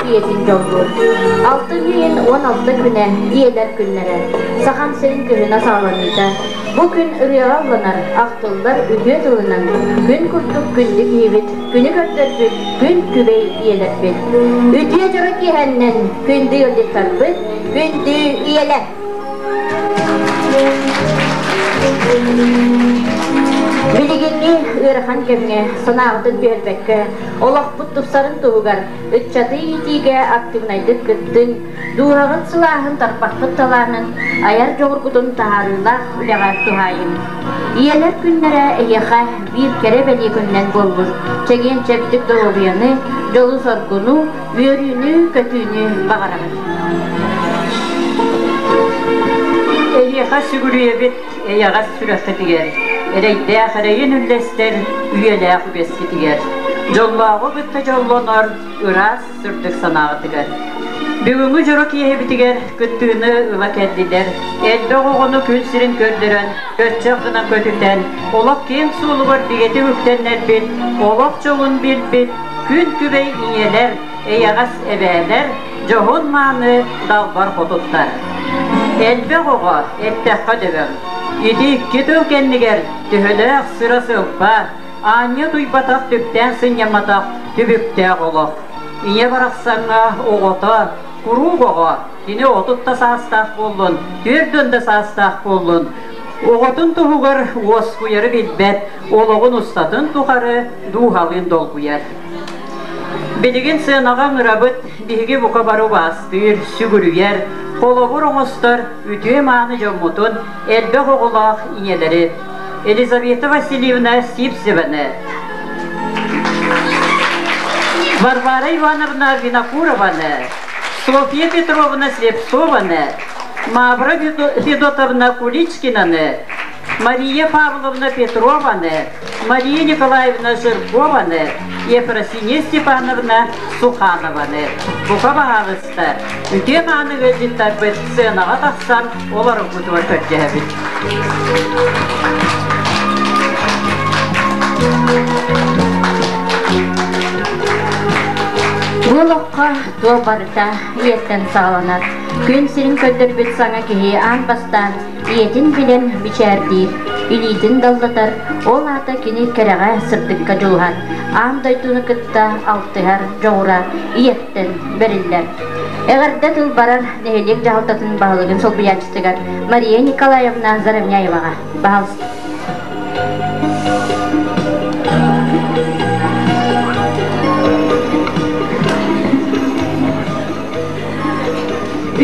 Ийэтин дьоллуур. Алтынньы ыйын 16 күнэ ийэлэр күннэрэ. Сахам сирин күһүнэ саҕаланыыта. Бу күн ырыаҕа ылланар, ахтыллар үтүө тылынан күн курдук күндү киһибит, күнү көрдөрбүт күн күбэй ийэлэрбит. Үтүө дьоро киэһэннэн күндү ыалдьыттарбыт, күндү ийэлэр! Билигиҥҥи ыарахан кэмҥэ санааҕытын түһэрбэккэ, олохпут тупсарын туһугар ыччаты иитиигэ активнайдык кыттыҥ, дууһаҕыт сылааһын тарпаххыт талаанын, айар дьоҕургутун таһаарыылаах үлэҕэ туһаайыҥ. Ийэлэр күннэрэ эһиэхэ биир кэрэ бэлиэ күнүнэн буоллун, чэгиэн-чэбдик доруобуйаны, дьолу-соргуну, үөрүүнү-көтүүнү баҕарабын. Эһиэхэ сүгүрүйэбит эйэҕэс сүрэххитигэр, эрэйдээх эрэйин үллэстэр үйэлээх үгэскитигэр, дьоллооҕу кытта дьоллонор ыраас сырдык санааҕытыгар. Бүгүҥҥү дьоро киэһэбитигэр кыттыыны ыла кэллилэр, элбэх оҕону күн сирин көрдөрөн, көччөх гынан көтүтэн, олох киэҥ суолугар бигэтик үктэннэрбит, олох дьолун билбит, күн күбэй ийэлэр, эйэҕэс эбээлэр, дьоһун-мааны далбар хотуттар. Элбэх оҕо, эттэххэ дөбөҥ. Ити икки тыл кэннигэр төһөлөөх сыра-сылба, аанньа утуйбатах түптээн сынньамматах түбүктээх олох. Ийэ барахсаҥҥа оҕото, куруук оҕо, кини 30 да саастаах буоллун, 40 да саастаах буоллун, оҕотун туһугар уоскуйары билбэт, олоҕун устатын тухары дууһалыын долгуйар. Билигин сыанаҕа ыҥырабыт, биһиги бука бары убаастыыр, сүгүрүйэр, холобур оҥостор үтүө-мааны дьоммутун, элбэх оҕолоох ийэлэри Елизавета Васильевна Сивцеваны, Варвара Ивановна Винокурованы, Софья Петровна Слепцованы, Мавра Федотовна Куличкинаны, Мария Павловна Петрованы, Мария Николаевна Жиркованы, Ефросинья Степановна Суханованы. Бука баһаалыста, үтүө мааны ыалдьыттарбыт сценаҕа тахсан олороргутугар көрдөһөбүт. Бу олоххо туох барыта ийэттэн саҕаланар. Күн сирин көрдөрбүт саҥа киһи аан бастаан ийэтин билэн мичээрдиир, илиитин даллатар, ол аата кини кэрэҕэ, сырдыкка дьулуһар, аан дойдуну кытта алтыһар дьоҕура ийэттэн бэриллэр. Эҕэрдэ тыл барар нэһилиэк дьаһалтатын баһылыгын солбуйааччытыгар Мария Николаевна Заровняеваҕа. Баһалыста.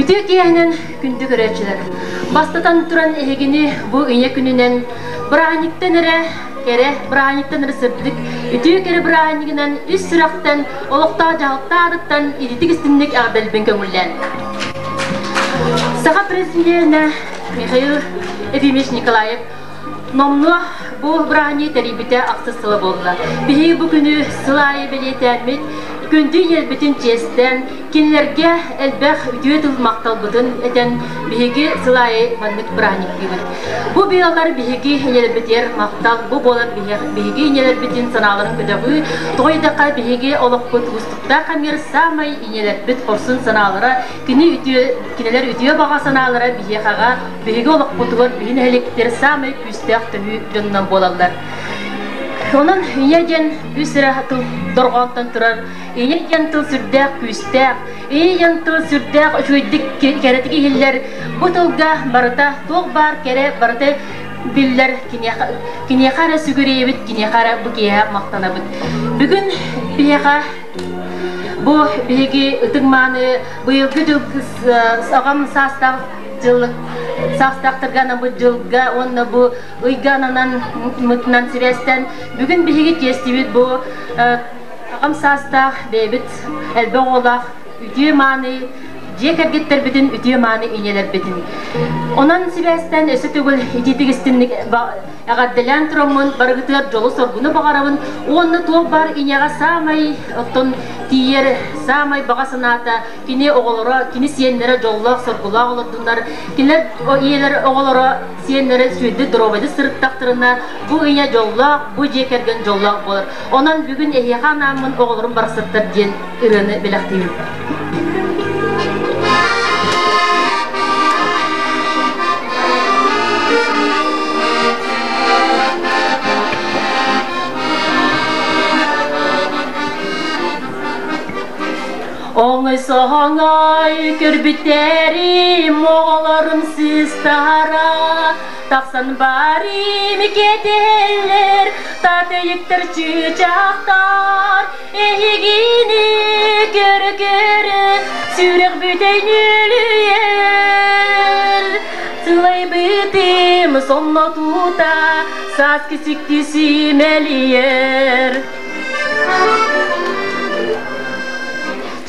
Үтүө киэһэнэн күндү көрөөччүлэр! Бастатан туран эһигини бу ийэ күнүнэн бырааһынньыктан эрэ кэрэ, бырааһынньыктан эрэ сырдык, үтүө кэрэ бырааһынньыгынан үс сүрэхтэн, олохтоох дьаһалтаарыттан ититик истинник эҕэрдэлбин көҥүллээн. Саха президенэ Михаил Ефимович Николаев номнуо бу бырааһынньыгы тэрийбитэ ахсыс сыла буолла. Биһиги бу күнү сыл аайы бэлиэтээммит, күндү ийэлбитин чиэстээн, Кинилэргэ элбэх үтүө тыл махталбытын этэн, биһиги сыл аайы маннык бырааһынньыктыыбыт. Бу быалар биһиги ийэлэрбитигэр махтал, бу буолар биһиги ийэлэрбитин санааларын көтөҕүү, тоҕо диэтэххэ биһиги олохпут уустуктаах кэмигэр саамай ийэлэрбит хорсун санаалара, кини үтүө, кинилэр үтүө баҕа санаалара биһиэхэҕэ, биһиги олохпутугар, биһи нэһилиэктэр саамай күүстээх төһүү дьонунан буолаллар. Онон ийэ диэн үс эрэ тыл дорҕоонтон турар Ийэ диэн тыл сүрдээх күүстээх, ийэ диэн тыл сүрдээх үчүгэйдик кэрэтик иһиллэр. Бу тылга барыта туох баар кэрэ барыта биллэр киниэхэ, киниэхэ эрэ сүгүрүйэбит, киниэхэ эрэ бу киэһэ махтанабыт. Бүгүн биһиэхэ бу биһиги ытык мааны быйылгы дьыл аҕам саастаах дьыл саастаахтарга анаммыт дьылга уонна бу ыйга ананан мытынан сибээстэн бүгүн биһиги тиэстибит бу Аҕам саастаах, бэйэбит элбэх оҕолоох үтүө-мааны дьиэ кэргэттэрбитин үтүө-мааны ийэлэрбитин. Онон сибээстээн өссө төгүл итиитик истинник эҕэрдэлээн тураммын барыгытыгар дьолу-соргуну баҕарабын уонна туох баар ийэҕэ саамай оттон тиийэр саамай баҕа санаата кини оҕолоро, кини сиэннэрэ дьоллоох-соргулаах олордуннар, кинилэр ийэлэр оҕолоро сиэннэрэ сүүйдүк доруобайдык сырыттахтарына бу ийэ дьоллоох, бу дьиэ кэргэн дьоллоох буолар. Онон бүгүн эһиэхэ анааммын оҕолорум барахсаттар диэн ырыаны бэлэхтиибин. Оҥой соһоҥой көрбүттэрим оҕолорум сыыстара тахсан барым кэтэллэр татыйыктар чыычаахтар эһигини көрө-көрө сүрэх бүтэй нүөлүйэр сылайбытым сонно тута сааскы сикти симэлийэр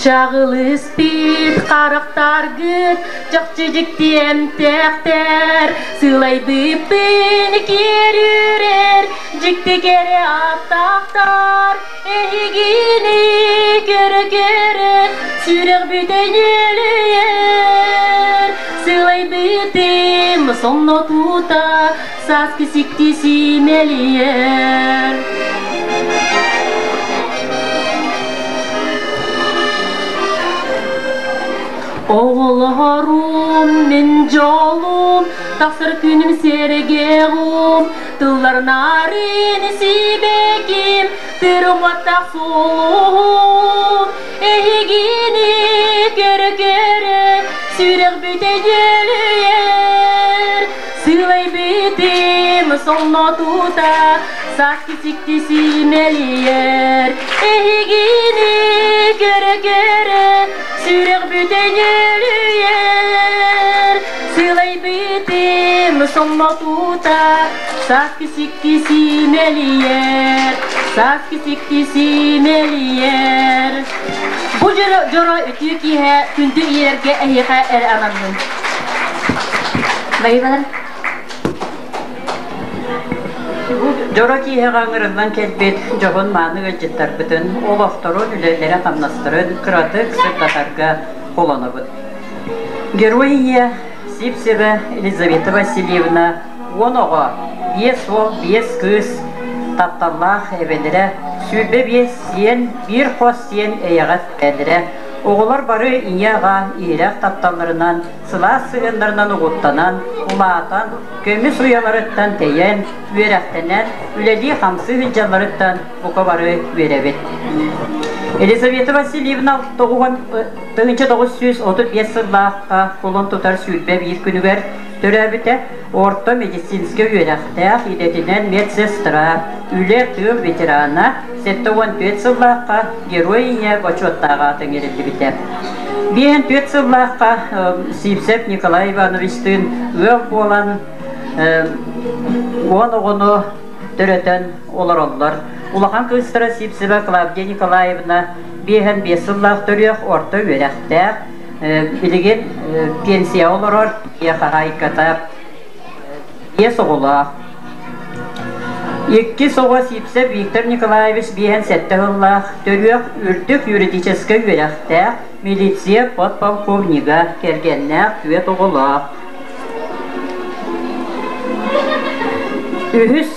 Чаҕылыспыт харахтаргыт чахчы дьикти эмтээхтэр, сылайбыппын киэрүүрэр дьикти кэрэ ааттаахтар. Эһигини көрө-көрө сүрэхбитин үөлүйэр, сылайбытым сонно тута сааскы сикти симэлийэр. Оҕолорум, мин дьолум, тахсар күнүм сэргэҕум, тылларын арын сибэким, тырыматтах сулуһум. Эһигини көрө-көрө сүрэхбитин үөлүйэр, Сылайбытым сонно тута сааскы сикти симэлийэр. Эһигини көрө-көрө сүрэхбитин үөлүйэр. Сылайбытым сонно тута сааскы сикти симэлийэр. Сааскы сикти симэлийэр. Бу дьоро үтүө киэһэ күндү ийэлэргэ эһиэхэ эрэ ананнын. Байбалар. Дьоро киэһэҕэ ыҥырыллан кэлбит дьоһун мааны ыалдьыттарбытын, олохторун, үлэлэрэ-хамнастарын кыратык сырдатарга холонобут. Герой ийэ Сивцева Елизавета Васильевна 10 оҕо, биэс уол, биэс кыыс тапталлаах эбэлэрэ, 25 сиэн, биир хос сиэн эйэҕэс эбэлэрэ, оҕолор бары ийэ-аҕа иһирэх тапталларынан сылаас сыһыаннарынан угуттанан, улаатан, көмүс уйаларыттан тэйэн, үөрэхтэнэн, үлэлии-хамсыы сылдьалларыттан бука бары үөрэбит. Елизавета Васильевна 1935 сыллаахха кулун тутар 21 күнүгэр төрөөбүтэ, орто медицинскэй үөрэхтээх, идэтинэн медсестра, үлэ, тыыл ветерана, 74 сыллаахха Герой Ийэ бочуоттаах аата иҥэриллибитэ. 54 сыллаахха Сивцев Николай Ивановичтыын ыал буолан 10 оҕону төрөтөн олороллор. Улахан кыыстара Сивцева Клавдия Николаевна 55 сыллаах төрүөх орто үөрэхтээх, билигин пенсия олорор, ийэ хаһаайката, биэс оҕолоох. Иккис оҕо Сивцев Виктор Николаевич 57 сыллаах, төрүөх үрдүк юридическай үөрэхтээх, милиция подполковнига, кэргэннээх, түөрт оҕолоох. Үһүс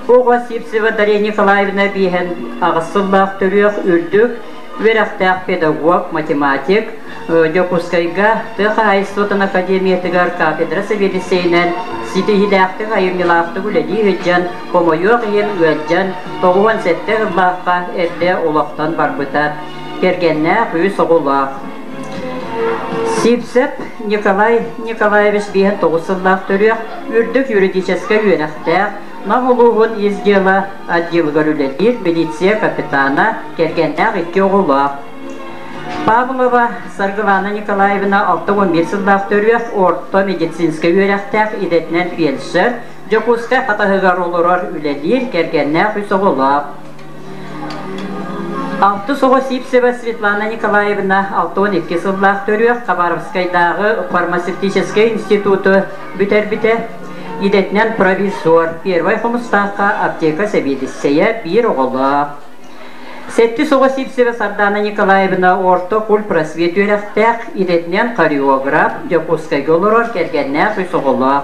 оҕо Сивцева Дария Николаевна 58 сыллаах төрүөх үрдүк үөрэхтээх педагог, математик, Дьокуускайга тыа хаһаайыстыбатын академиятыгар кафедра сэбиэдиссэйинэн ситиһиилээхтик айымньылаахтык үлэлии сылдьан, хомойуох иһин ыалдьан, 97 сыллаахха эрдэ олохтон барбыта. Кэргэннээх үс оҕолоох. Сивцев Николай Николаевич 59 сыллаах төрүөх, үрдүк юридическай үөрэхтээх, Нам улууһун ис дьыала отделыгар үлэлиир милиция капитана, кэргэннээх икки оҕолоох. Павлова Саргылана Николаевна 61 сыллаах төрүөх, орто медицинскэй үөрэхтээх, идэтинэн фельдшер, Дьокуускай Хатаһыгар олорор, үлэлиир, кэргэннээх үс оҕолоох. Алтыс оҕо Сивцева Светлана Николаевна 62 сыллаах төрүөх Хабаровскайдааҕы фармацевтическай институту бүтэрбитэ. Идэтинэн провизор, Первай Хомустаахха аптека сэбиэдиссэйэ, биир оҕолоох. Сэттис оҕо Сивцева Сардаана Николаевна орто культпросвет үөрэхтээх, идэтинэн хореограф, Дьокуускайга олорор кэргэннээх үс оҕолоох.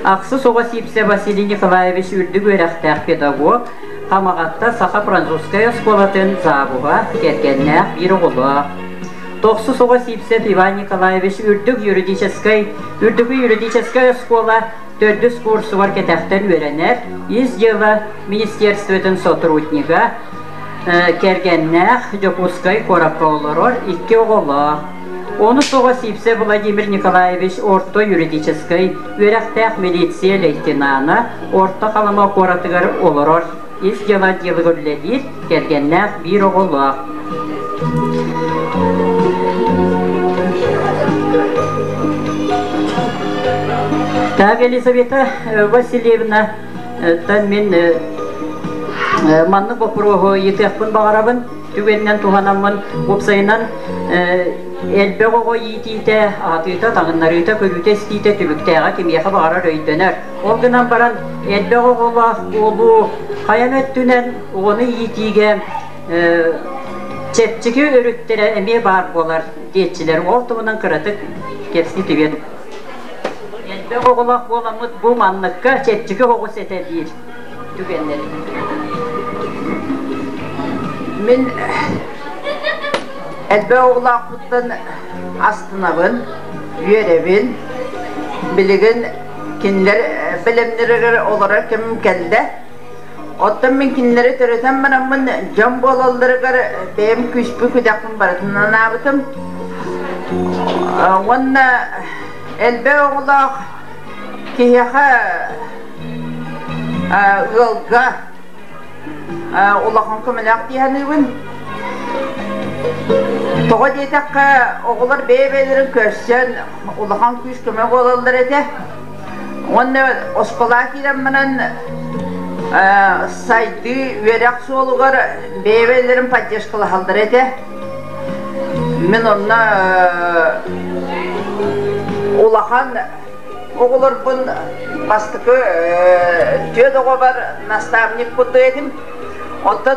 Ахсыс оҕо Сивцев Василий Николаевич үрдүк үөрэхтээх педагог, Хамаҕатта саха-французскай оскуолатын завуһа, кэргэннээх биир оҕолоох. Тохсус оҕо Сивцев Иван Николаевич үрдүк юридическай, үрдүкү юридическай оскуола төрдүс курсугар кэтэхтэн үөрэнэр, ис дьыала министерствотын сотруднига, кэргэннээх, Дьокуускай куоракка олорор икки оҕолоох. Онус оҕо Сивцев Владимир Николаевич орто юридическай үөрэхтээх милиция лейтенана, Орто Халыма куоратыгар олорор, ис дьыала отделыгар үлэлиир, кэргэннээх биир оҕолоох. Так, Елизавета Васильевна, тан мин маннык боппуруоһу ыйытыахпын баҕарабын. Түгэнинэн туһанаммын, уопсайынан элбэх оҕо иитиитэ, аһатыыта, таҥыннарыыта, көрүүтэ-истиитэ түбүктээҕэ кимиэхэ баҕарар өйдөнөр. Ол гынан баран элбэх оҕолоох буолуу хайа өттүнэн оҕону иитиигэ чэпчэки өрүттэрэ эмиэ баар буолар диэччилэр. Ол туһунан кыратык кэпсии түһүөн. Элбэх оҕолоох буоламмыт бу манныкка чэпчэки оҕус этэ диир түгэннэри. Мин элбэх оҕолоохпуттан астынабын, үөрэбин. Билигин кинилэр бэлэмнэригэр олорор кэмим кэллэ. Оттон мин кинилэри төрөтөн бараммын дьон буолалларыгар бэйэм күүспүн-күдэхпин барытын анаабытым. Уонна элбэх оҕолоох киһиэхэ ыалга улахан көмөлөөх дии саныыбын. Тоҕо диэтэххэ, оҕолор бэйэ-бэйэлэрин көрсөн улахан күүс-көмө буолаллар этэ. Уонна оскуола киирэн баран сайдыы үөрэх суолугар бэйэ-бэйэлэрин поддержкалаһаллар этэ. Мин онно улахан оҕолорбун бастакы түөрт оҕобор наставник курдук этим. Оттон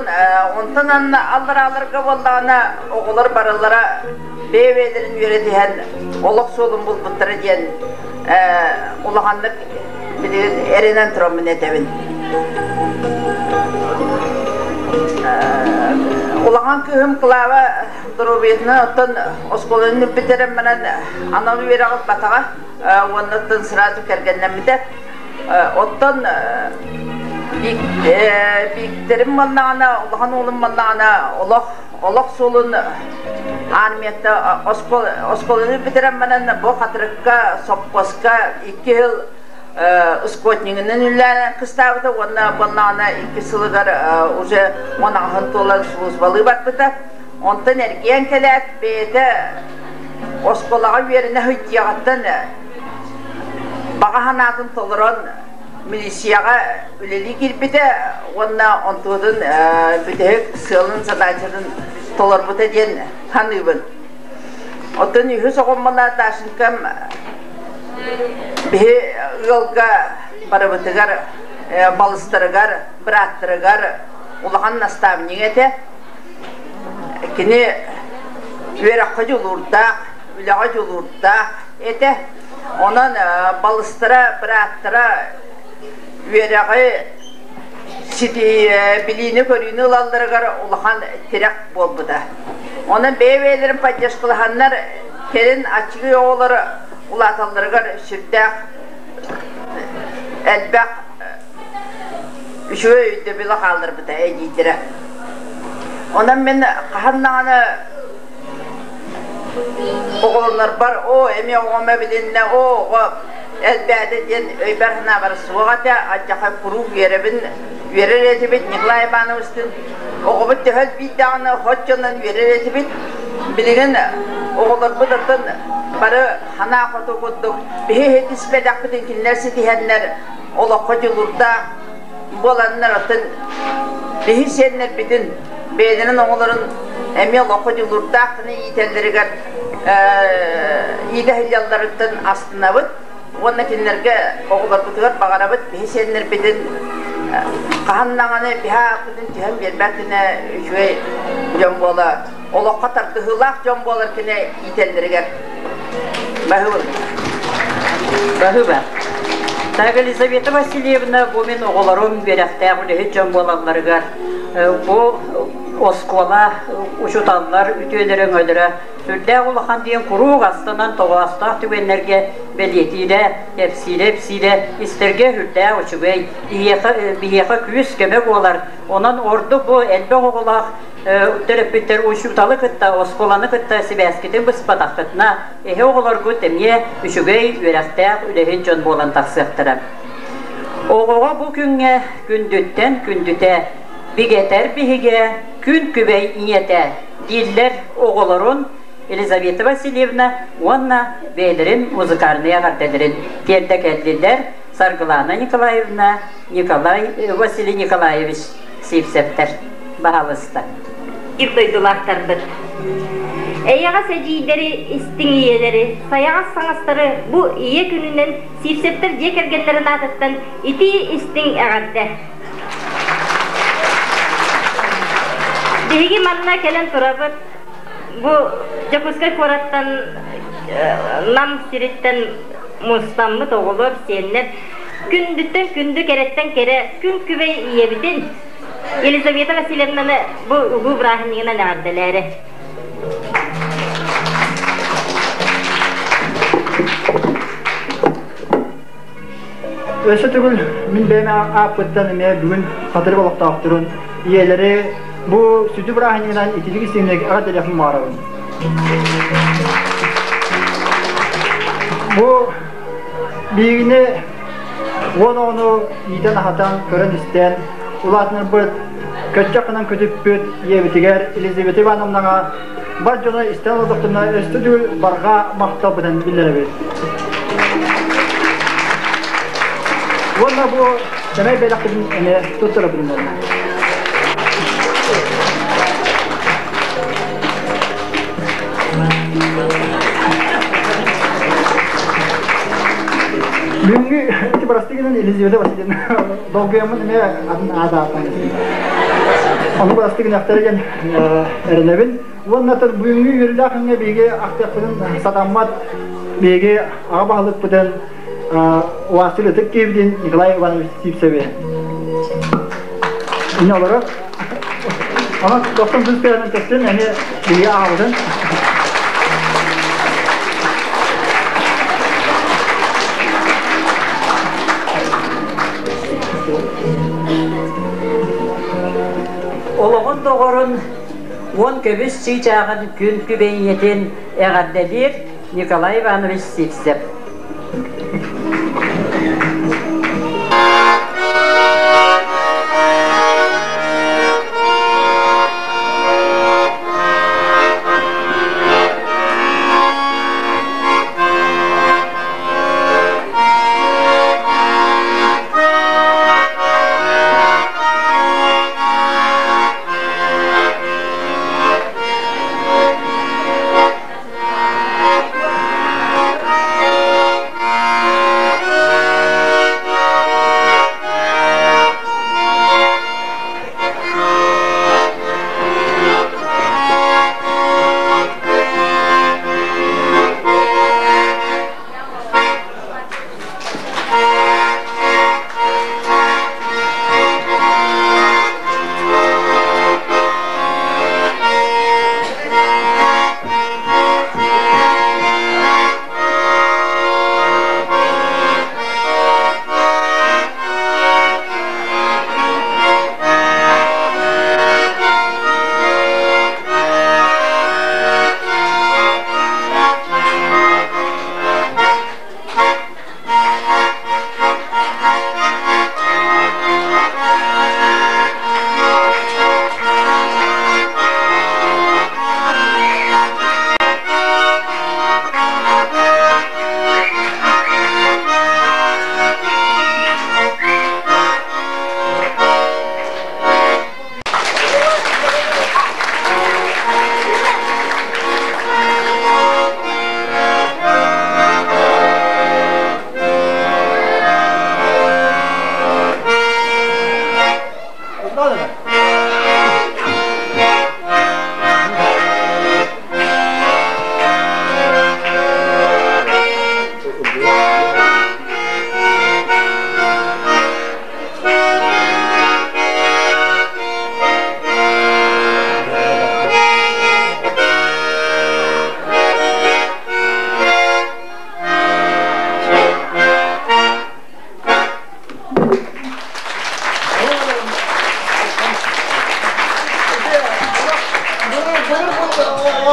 онтон алларааларга буоллаҕына оҕолор барылара бэйэ-бэйэлэрин үөрэтиһэн олох суолун булбуттара диэн улаханнык билигин эрэнэн тураммын этэбин. Улахан кыыһым Клава доруобуйатынан оттон оскуоланы бүтэрэн баран анал үөрэҕи ылбатаҕа уонна оттон сразу кэргэннэммитэ. Оттон Бииктерим буоллаҕына, улахан уолум буоллаҕына олох олох суолун армията оскуоланы бүтэрэн баран бу Хатырыкка сопхуоска икки сыл скотнигынан үлэлээн кыстаабыта уонна буоллаҕына икки сылыгар уже 18 туолан службалыы барбыта. Онтон эргийэн кэлээт бэйэтэ оскуолаҕа үөрэнэ сылдьыаҕыттан баҕа санаатын толорон милицияҕа үлэлии киирбитэ уонна онтуотун бүтэһик сыалын задачатын толорбута диэн саныыбын. Оттон үһүс оҕоммуна Дашенькам биһи ыалга барыбытыгар балыстарыгар, бырааттарыгар улахан наставник этэ. Кини үөрэххэ дьулуурдаах, үлэҕэ дьулуурдаах этэ. Онон балыстара, бырааттара үөрэҕи билиини-көрүүнү ылалларыгар улахан тирэх буолбута. Онон бэйэ-бэйэлэрин поддержкалаһаннар кэлин аччыгый оҕолор улааталларыгар сүрдээх элбэх үчүгэй өйдөбүлү хаалларбыта эдьиийдэрэ. Онон мин хаһан даҕаны оҕолонорбор оо эмиэ оҕом эбилиннэ, оо оҕо элбээтэ диэн өйбөр-санаабар суох этэ. Алдьархай куруук үөрэбин, үөрэр этибит Николай Ивановичтыын. Оҕобут төһө элбиирдэҕинэ соччонон үөрэр этибит. Билигин оҕолорбут оттон бары санаа хоту курдук биһи ситиспэтэхпитин кинилэр ситиһэннэр олоххо дьулуурдаах буоланнар оттон биһи сиэннэрбитин Бэйэлэрин оҕолорун эмиэ олоххо дьулуурдаах гына иитэллэригэр иитэ сылдьалларыттан астынабыт уонна кинилэргэ оҕолорбутугар баҕарабыт биһи сиэннэрбитин хаһан даҕаны биһи ааппытын түһэн биэрбэт гына үчүгэй дьон буола олоххо тардыһыылаах дьон буолар гына иитэллэригэр баһыыбын. Баһыыба. Так, Елизавета Васильевна бу мин оҕолорум үөрэхтээх үлэһит дьон буолалларыгар бу оскуола учууталлар үтүөлэрэ өҥөлөрө сүрдээх улахан диэн куруук астынан тоҕоостоох түгэннэргэ бэлиэтиирэ, кэпсиирэ-ипсиирэ истэргэ сүрдээх үчүгэй, биһиэхэ күүс-көмө буолар. Онон ордук бу элбэх оҕолоох төрөппүттэр учууталы кытта, оскуоланы кытта сибээскитин быспатаххытына, эһи оҕолоргут эмиэ үчүгэй, үөрэхтээх, үлэһит дьон буолан тахсыахтара. Оҕоҕо бу күҥҥэ күндүттэн күндүтэ, бигэтэр биһигэ, күн күбэй ийэтэ дииллэр оҕолорун Елизавета Васильевна уонна бэйэлэрин музыкальнай эҕэрдэлэрин тиэрдэ кэллилэр Саргылана Николаевна, Николай Василий Николаевич Сивцевтэр. Баһаалыста. Ир дойдулаахтарбыт. Эйэҕэс эдьиийдэри, истиҥ ийэлэри, сайаҕас саҥастары бу ийэ күнүнэн Сивцевтэр дьиэ кэргэннэрин аатыттан итии-истиҥ эҕэрдэ! Биһиги манна кэлэн турабыт. Бу Дьокуускай куораттан Нам сириттэн мустаммыт оҕолор, сиэннэр күндүттэн күндү, кэрэттэн кэрэ күн күбэй ийэбитин Елизавета Васильевнаны бу улуу бырааһынньыгынан эҕэрдэлээри. Өссө төгүл мин бэйэм ааппыттан эмиэ бүгүн Хатырык олохтоохторун ийэлэри бу сүдү бырааһынньыгынан итинник истиҥник эҕэрдэлиэхпин баҕарабын. Бу биһигини уон оҕону иитэн-аһатан, көрөн-истэн улаатынарбыт көччөх гынан көтүппүт ийэбитигэр Елизавета Ивановнаҕа бар дьоно истэн олордохторуна өссө төгүл барҕа махталбытын биллэрэбит. Уонна бу сэмэй бэлэхпитин эмиэ туттарабын Бүгүҥҥү ити бырастыгынан Елизавета Васильевна долгуйаммын эмиэ атын аата Ону бырастыгынахтара диэн эрэнэбин. Уонна бүгүҥҥү үөрүүлээх күҥҥэ биһиги ахтыахпытын сатаммат биһиги аҕа баһылыкпытын Василий Ытык киһибитин Николай Иванович Сивцеви. Инне олорор. Онон тохтон сыс кэлэн көстөн эмиэ биһиги аҕабытын Олоҕун доҕорун уон көмүс чыычааҕын күн күбэй ийэтин эҕэрдэлиир Николай Иванович Сивцев.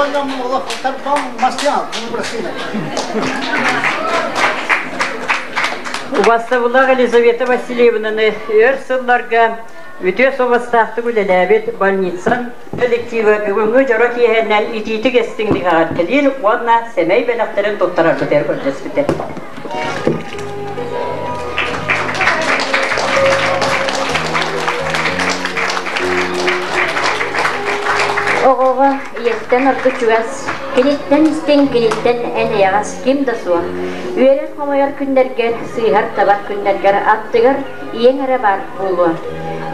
Оонньооммун олох тарбам мастыам, bunu бырастыына. Убастабыллаах Елизавета Васильевнаны өр сылларга үтүө суобастаахтык үлэлээбит больница коллектива бүгүҥҥү дьоро киэһэнэн итиитик эстиҥник эҕэрдэлиир уонна сэмэй бэлэхтэрин туттарарбытыгар көрдөспүтэ. Оҕоҕо ийэттэн ордук чугас, киниттэн истиҥ, киниттэн эн эйэҕэс ким да суох. Үөрэр-хомойор күннэргэр, сыыһар-табар күннэргэр аттыгар ийэҥ эрэ баар буолуо.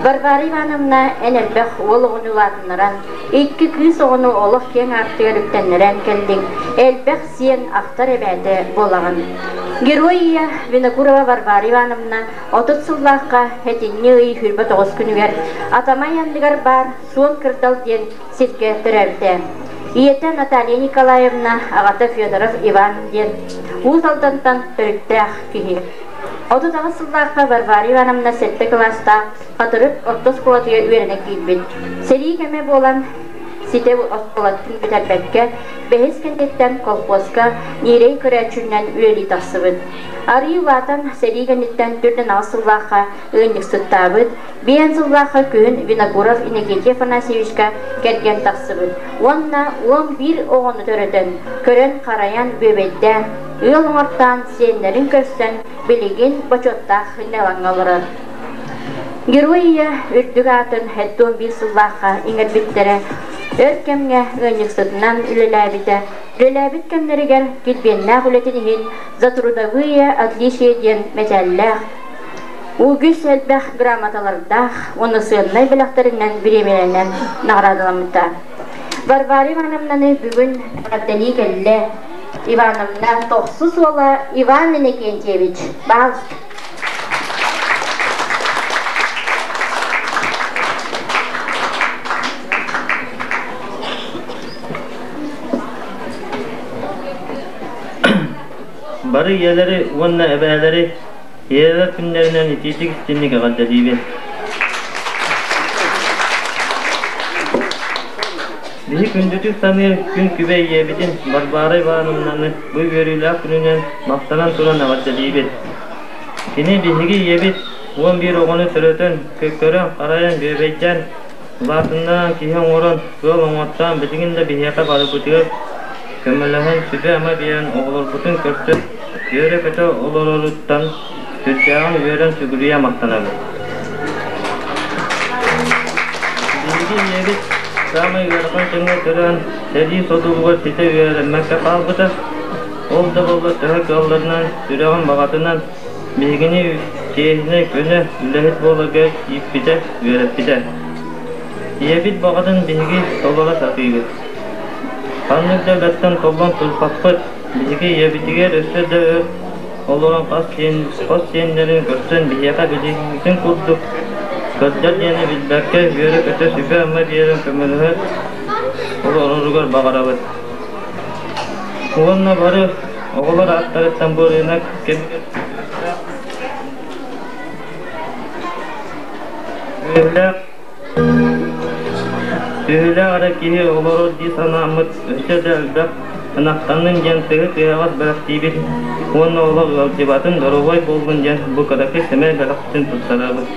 Варвара Ивановна эн элбэх уол оҕону улаатыннаран, икки кыыс оҕону олох киэҥ аартыгар үктэннэрэн кэллиҥ, элбэх сиэн ахтар эбээтэ буолаҕын. Герой ийэ Винокурова Варвара Ивановна 30 сыллаахха сэтинньи ый 29 күнүгэр Атамай анныгар баар Суон Кырдал диэн сиргэ төрөөбүтэ. Ийэтэ Наталья Николаевна, аҕата Федоров Иван диэн Уус Алдантан төрүттээх киһи. 38 сыллаахха Варвара Ивановна сэттэ кылаастаах Хатырык орто оскуолатыгар үөрэнэ киирбит. Сэрии кэмэ буолан ситэ оскуолатын бүтэрбэккэ, бэһис кэнниттэн колхуоска ньирэй көрөөччүнэн үлэлии тахсыбыт. Арыы улаатан сэрии кэнниттэн 48 сыллаахха ыанньыксыттаабыт, биэн сыллаахха күһүн Винокуров Иннокентий Афанасьевичка кэргэн тахсыбыт уонна 11 оҕону төрөтөн, көрөн-харайан, бүөбэйдээн, ыал оҥортоон, сиэннэрин көрсөн, билигин бочуоттаах сынньалаҥҥа олорор. Герой ийэ үрдүк аатын 71 сыллаахха иҥэрбиттэрэ, өр кэмҥэ ыанньыксытынан үлэлээбитэ. Үлэлээбит кэмнэригэр килбиэннээх үлэтин иһин «За трудовые отличия» диэн мэтээллээх, үгүс элбэх грамоталардаах уонна сыаннай бэлэхтэринэн бириэмийэлэнэн наҕараадаламмыта. Варвара Ивановнаны бүгүн эҕэрдэлии кэллэ. Ивановна тохсус уола Иван Иннокентьевич Баалыска. Бары ийэлэри уонна эбээлэри ийэлэр күннэринэн итиитик истинник эҕэрдэлиибин. Биһи күндүтүк саныыр күн күбэй ийэбитин Варвара Ивановнаны бу үөрүүлээх күнүнэн махтанан туран эҕэрдэлиибит. Кини биһиги ийэбит 11 оҕону төрөтөн, көрөн, харайан, бүөбэйдээн, улаатыннаран, киһи оҥорон, ыал оҥортоон билигин да биһиэхэ барыбытыгар көмөлөһөн, сүбэ-ама биэрэн оҕолорбутун көрсөн үөрэ-көтө олороруттан сүрдээҕин үөрэн сүгүрүйэ махтанабыт. Биһиги ийэбит саамай ыарахан кэмҥэ төрөөн, сэрии содулугар ситэ үөрэммэккэ хаалбыта. Ол да буоллар төһө кыалларынан, сүрэҕин баҕатынан биһигини чиэһинэй, көнө, үлэһит буоларга ииппитэ, үөрэппитэ. Ийэбит баҕатын биһиги толоро сатыыбыт. Ханнык да үлэттэн толлон турбаппыт. Биһиги ийэбитигэр өссө да өр олорон хас сиэн, хос сиэннэрин көрсөн биһиэхэ билиҥҥитин курдук кырдьар диэни билбэккэ үөрэ-көтө сүбэ-ама биэрэн көмөлөһө олороругар баҕарабыт. Уонна бары оҕолор ааттарыттан бу рынок кэмигэр үөһүлээх Төһөлөөх эрэ киһи олорор дии санааммыт өссө да элбэх ынахтаннын диэн тыһы тыаҕас бэлэхтиибит уонна олох ыалдьыбатын, доруобай буоллун диэн бу кыракый сэмэй бэлэхпитин туттарабыт.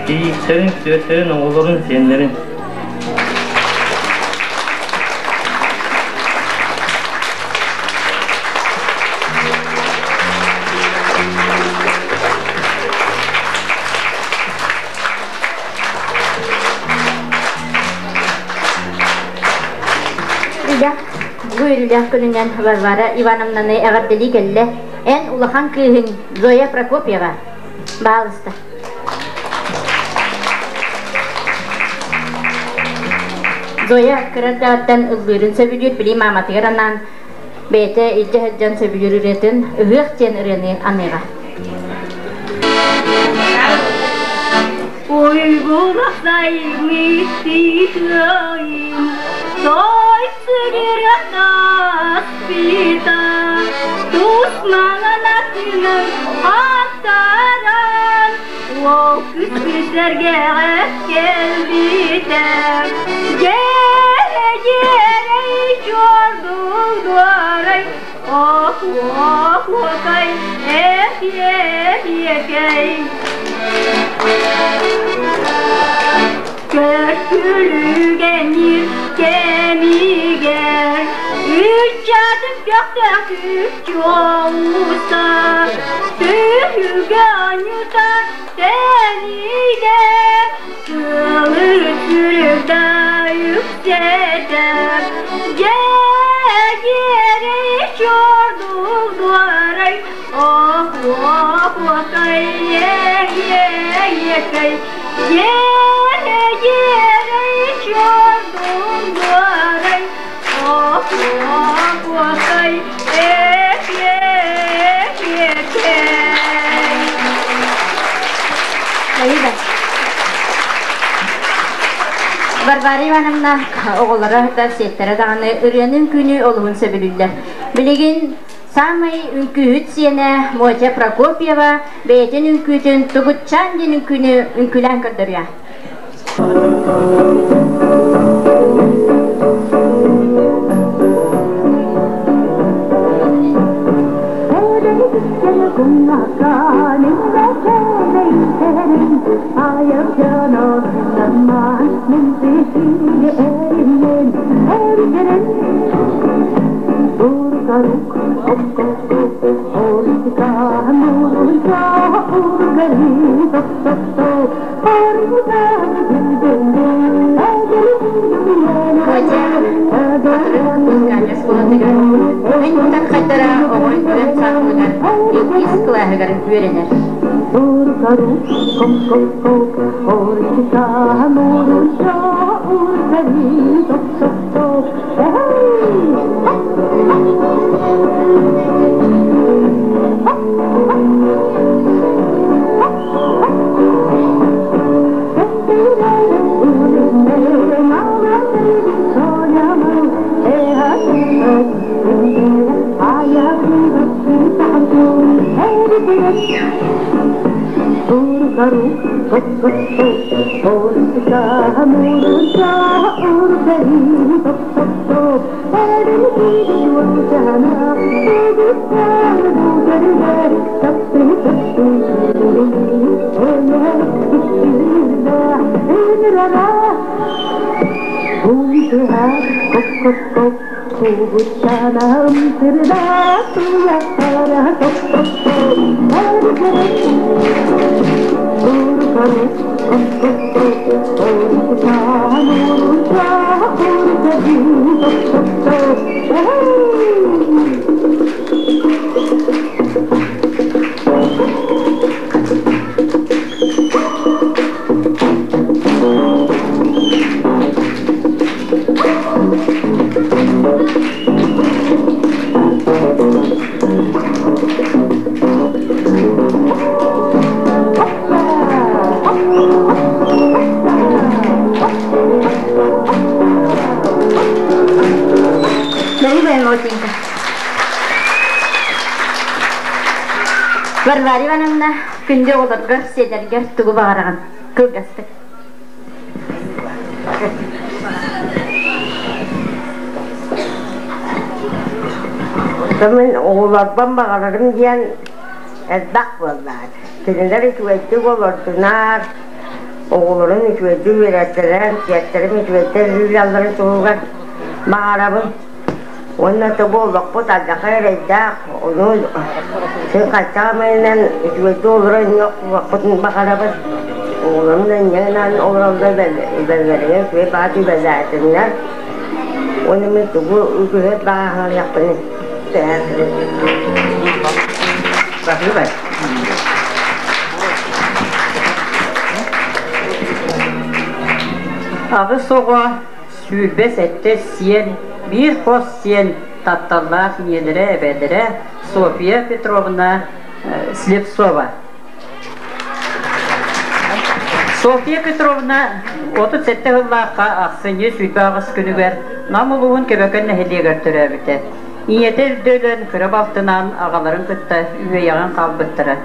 Кийииттэрин, күтүөттэрин, оҕолорун, сиэннэрин. Үлэх, бу үөрүүлээх күнүнэн Варвара Ивановнаны эҕэрдэлии кэллэ. Эн улахан кыыһыҥ Зоя Прокопьева. Баалыста. Зоя кыра эрдэҕиттэн ыллыырын сөбүлүүр, били мааматыгар анаан бэйэтэ илдьэ сылдьан сөбүлүүр ырыатын «Ыһыах» диэн ырыаны аныаҕа. Кэлбитэ, дьэ, дьиэрэй. Ох-ох-охай, эх-эх-ехэй. Көркүлүгэнир кэмигэр Үччатын көхтөөх чуолуса Түһүлгэ анньыта тэнийдэ Тылы сүрүгда үксэтэ Дьэ-дьиэрэй чордугуарай Ох-ох-охай, эх-эх-ехэй Дьиэрэ-дьиэрэй чордугуарай Ох-ох-охай, эх-эх-ехэй Варвара Ивановна оҕолоро да сиэттэрэ даҕаны ырыаны үҥкүүнү олуһун сөбүлүүллэр. Билигин саамай үҥкүүһүт сиэнэ Мотя Прокопьева бэйэтин үҥкүүтүн Тугутчаан диэн үҥкүүнү үҥкүүлээн көрдөрүө. Мин хайдара оҕо үөрэн саҕалыгар иккис кылааһыгар үөрэнэр. Варвара Ивановна, күндү оҕолоргор, сиэннэргэр тугу баҕараҕын? Кылгастык. Мин оҕолорбун баҕарарым диэн элбэх буоллаҕа. Кинилэр үчүгэйдик олордунар, оҕолорун үчүгэйдик үөрэттэрэр, сиэттэрин үчүгэйдик үлэлэрин туһугар баҕарабын. Уонна тобу олохпут алдьархай эрэйдээх, ону син хайдах эмэнэн үчүгэйдик олорон охсуохпутун баҕарабын. Оҕолорум да инньэ гынан олороллор бэлэлэригэр үчүгэй баҕа түбэлээтиннэр. Уонна мин тугу үгүһү баҕаһыахпын Спасибо. Аҕыс оҕо 27 сиэн, биир хос сиэн тапталлаах ийэлэрэ, эбэлэрэ Софья Петровна Слепцова. Софья Петровна 37 сыллаахха ахсынньы 28 күнүгэр Нам улууһун Көбөкөн нэһилиэгэр төрөөбүтэ. Ийэтэ үрдэ өлөн кыра балтынаан аҕаларын кытта үөйэҕин хаалбыттара.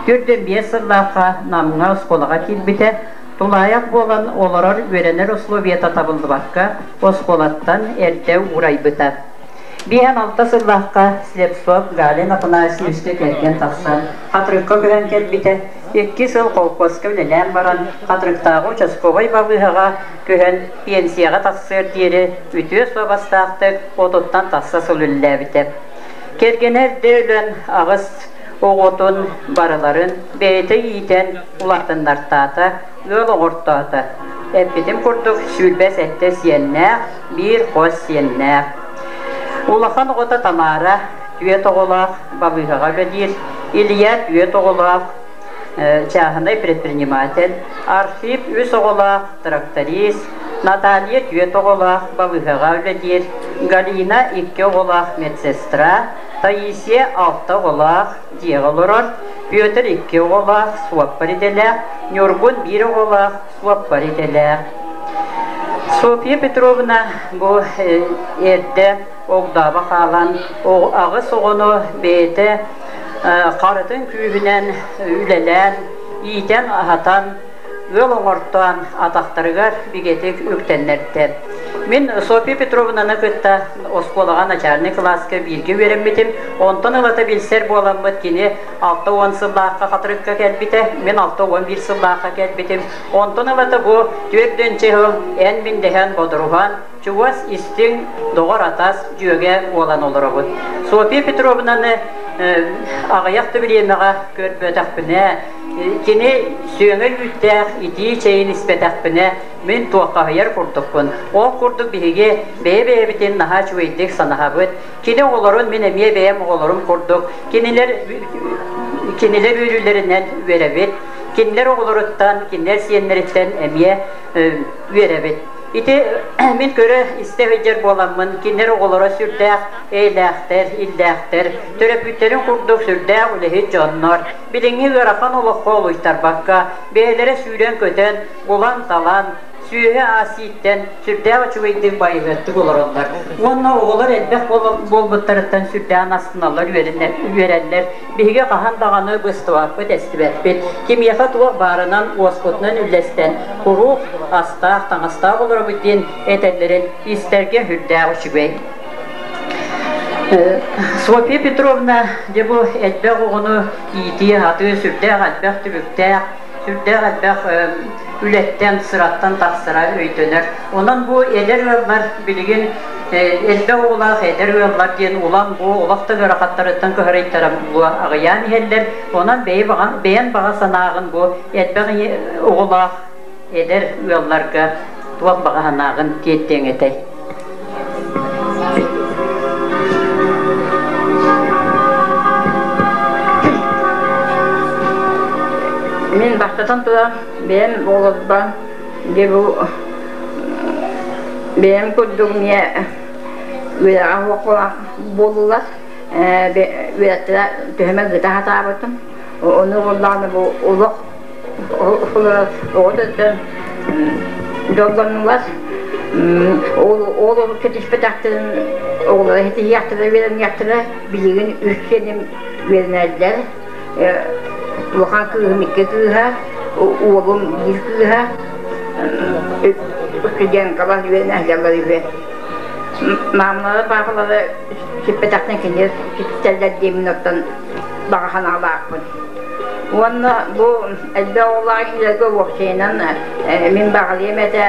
45 сыллаахха Намҥа оскуолаҕа киирбитэ, Тулаайах буолан олорор үөрэнэр условията табыллыбакка, оскуолаттан эрдэ уурайбыта. 56 сыллаахха Слепцов Галин Афанасьевичка кэргэн тахсан, Хатырыкка көһөн кэлбитэ. Икки сыл холкуоска үлэлээн баран, Хатырыктааҕы участковай балыыһаҕа көһөн, пенсияҕа тахсыар диэри үтүө суобастаахтык отуттан тахса сыл үлэлээбитэ. Кэргэнэ эрдэ өлөн, аҕыс оҕотун барыларын бэйэтэ иитэн улаатыннартаата, ыал оҥортоото. Эппитим курдук, 27 сиэннээх, биир хос сиэннээх. Улахан оҕото Тамара түөрт оҕолоох балыыһаҕа үлэлиир, Илья түөрт оҕолоох чааһынай предприниматель, Архип үс оҕолоох тракторист, Наталья түөрт оҕолоох балыыһаҕа үлэлиир, Галина икки оҕолоох медсестра, Таисия алта оҕолоох дьиэҕэ олорор, Петр икки оҕолоох суоппар идэлээх, Ньургун биир оҕолоох суоппар идэлээх. Софья Петровна бу эрдэ огдообо хаалан аҕыс оҕону бэйэтэ харытын күүһүнэн үлэлээн, иитэн-аһатан, ыал оҥортоон атахтарыгар бигэтик үктэннэрдэ. Мин Софья Петровнаны кытта оскуолаҕа начальнай кылааска бииргэ үөрэммитим. Онтон ылата билсэр буоламмыт кини 60 сыллаахха Хатырыкка кэлбитэ, мин 61 сыллаахха кэлбитим. Онтон ылата бу түөрт сыл эн-мин дэһэн бодоруһан, чугас истиҥ доҕор-атас дьүөгэ буолан олоробут. Софья Петровнаны аҕыйах да бириэмэҕэ көрбөтөхпүнэ, кини сүөҥэ үүттээх итии чэйин испэтэхпинэ, мин туоххаһыйар курдукпун. Ол курдук биһиги бэйэ-бэйэбитин наһаа үчүгэйдик санаһабыт. Кини оҕолорун мин эмиэ бэйэм оҕолорум курдук, кинилэр кинилэр үөрүүлэринэн үөрэбит. Кинилэр оҕолоруттан, кинилэр сиэннэриттэн эмиэ үөрэбит. Ити мин көрө-истэ сылдьар буоламмын, кинилэр оҕолоро сүрдээх эйэлээхтэр, иллээхтэр, төрөппүттэрин курдук сүрдээх үлэһит дьоннор, билиҥҥи ыарахан олоххо олуйтарбакка, бэйэлэрэ сүүрэн-көтөн, булан-талан, сүөһү аасииттэн сүрдээх үчүгэйдик байылыаттык олороллор. Уонна оҕолор элбэх буолбуттарыттан сүрдээх астыналлар, үөрэллэр. Биһиги хаһан даҕаны быстыбаппыт, эстибэппит. Кимиэхэ туох баарынан уоспутунан үллэстэн, куруук астаах, таҥастаах олоробут диэн этэллэрин истэргэ сүрдээх үчүгэй. Софья Петровна дьэ бу элбэх оҕону иитии, аһатыы сүрдээх элбэх түбүктээх, сүрдээх элбэх үлэттэн, сыраттан тахсара өйдөнөр. Онон бу эдэр ыаллар билигин элбэх оҕолоох эдэр ыаллар диэн улам бу олох да ыарахаттарыттан кыһарыйтаран бу аҕыйаан иһэллэр. Онон бэйэн баҕа санааҕын бу элбэх оҕолоох эдэр ыалларга туох баҕа санааҕын тиэрдиэҥ этэй? Мин бастатан туран бэйэм оҕолорбор дьэ бу бэйэм курдук эмиэ үөрэҕэ суох буоллулар үөрэхтэрэ төһөмө ыыта сатаабытым ону буоллаҕына бу олох оҕо дьоллоннулар ол ол кэтиспэтэхтэрин оҕолоро ситиһиэхтэрэ үөрэниэхтэрэ билигин үс сиэним үөрэнэллэр улахан кыыһым икки кыыһа уолум биир кыыһа студенткалар үөрэнэ сылдьаллар үһү маамалара паапалара сиппэтэхтэн кинилэр ситтэллэр диэммин оттон баҕа санаалаахпын Уонна бу элбэх оҕолоох ийэлэргэ уопсайынан мин баҕалыам этэ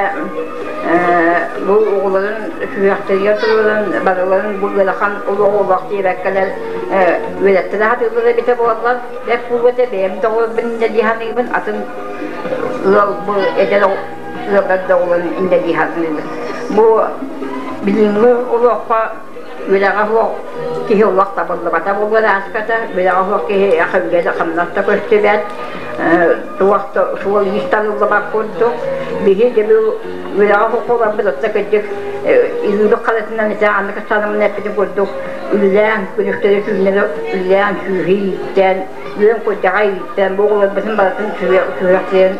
бу оҕолорун сүһүөхтэригэр туруоран барыларын бу ыарахан олоҕу олох диэбэккэлэр үөрэттэрэ сатыыллара эбитэ буоллар бэрт буолуо этэ бэйэм да оҕолорбун иннэлии саныыбын атын ыал бу эдэр ыаллар да оҕолорун иннэлии саныыбын бу билиҥҥи олоххо Үлэҕэ суох киһи олох табыллыбата буолуон ааспата. Үлэҕэ суох киһи үлэ да хамнас да көстүбэт, туох да суол-иис талыллыбат курдук. Биһи дьэ бу үлэҕэ суох буоларбыт оттон кырдьык илиибит харатынан ити Анна Касановна эппитин курдук үлэлээн, күнүстэри түүннэри үлэлээн, сүөһү ииттэн, үөн курдьаҕай ииттэн бу оҕолорбутун барытын сүһүөхтэрин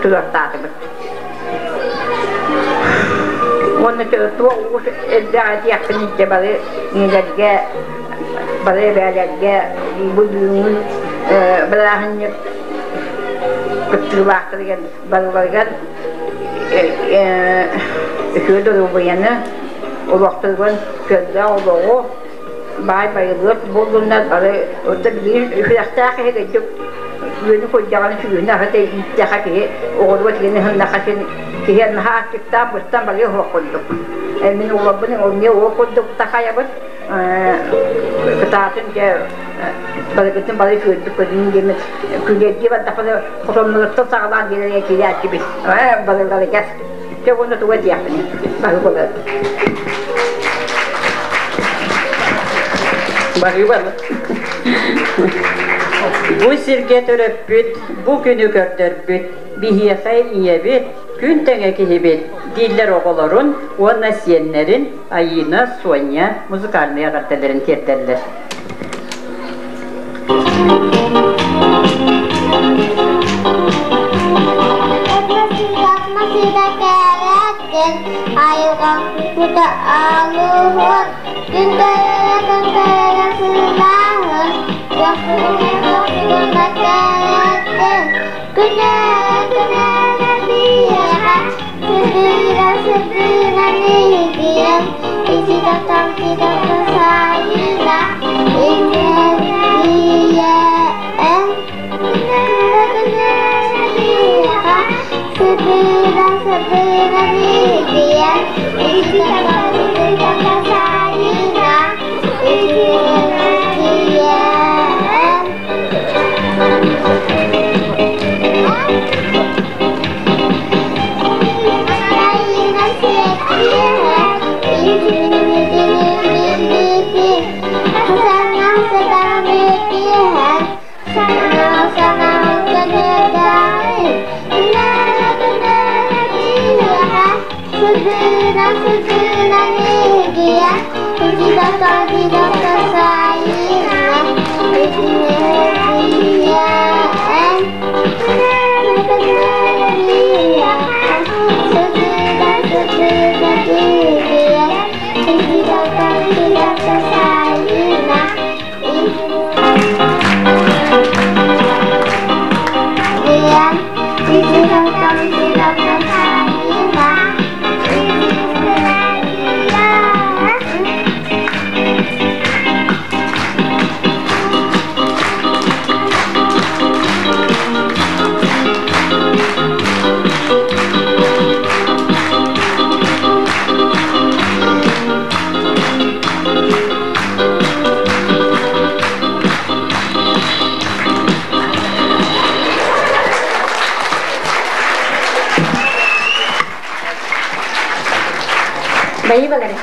туруортаатыбыт. Уонна туох уус элбэх этиэхпин илдьэ бары ийэлэргэ, бары эбээлэргэ бу бүгүҥҥү бырааһынньык Олохторугар көллөөх олоҕу, баай байылыат буоллуннар, бары орто билигин үһүрэхтээх киһи кырдьык үөнү курдьаҕаны сүгүнү аһата ииттэхэ киһи оҕолоро тигини ыһыннаха син киһи наһаа аччыктаан быстан барыа суох курдук. Мин уолбун эмиэ ол курдук такайабын кытаатын дьэ барыгытын бары үчүгэйдик көрүнүн диэммит күлүөрдүү бардахпына хотонноруттан саҕалаан биэрэргэ киирээччибит барыларыгар дьэ уонна тугу этиэхпиний баһыы болар Баһыыбал. Бу сиргэ төрөппүт, бу күнү көрдөрбүт, биһиэхэ ийэбит, күн тэҥэ киһибит дииллэр оҕолорун уонна сиэннэрин Айыына, Соня музыкальнай эҕэрдэлэрин тиэрдэллэр. Баһыыбалары.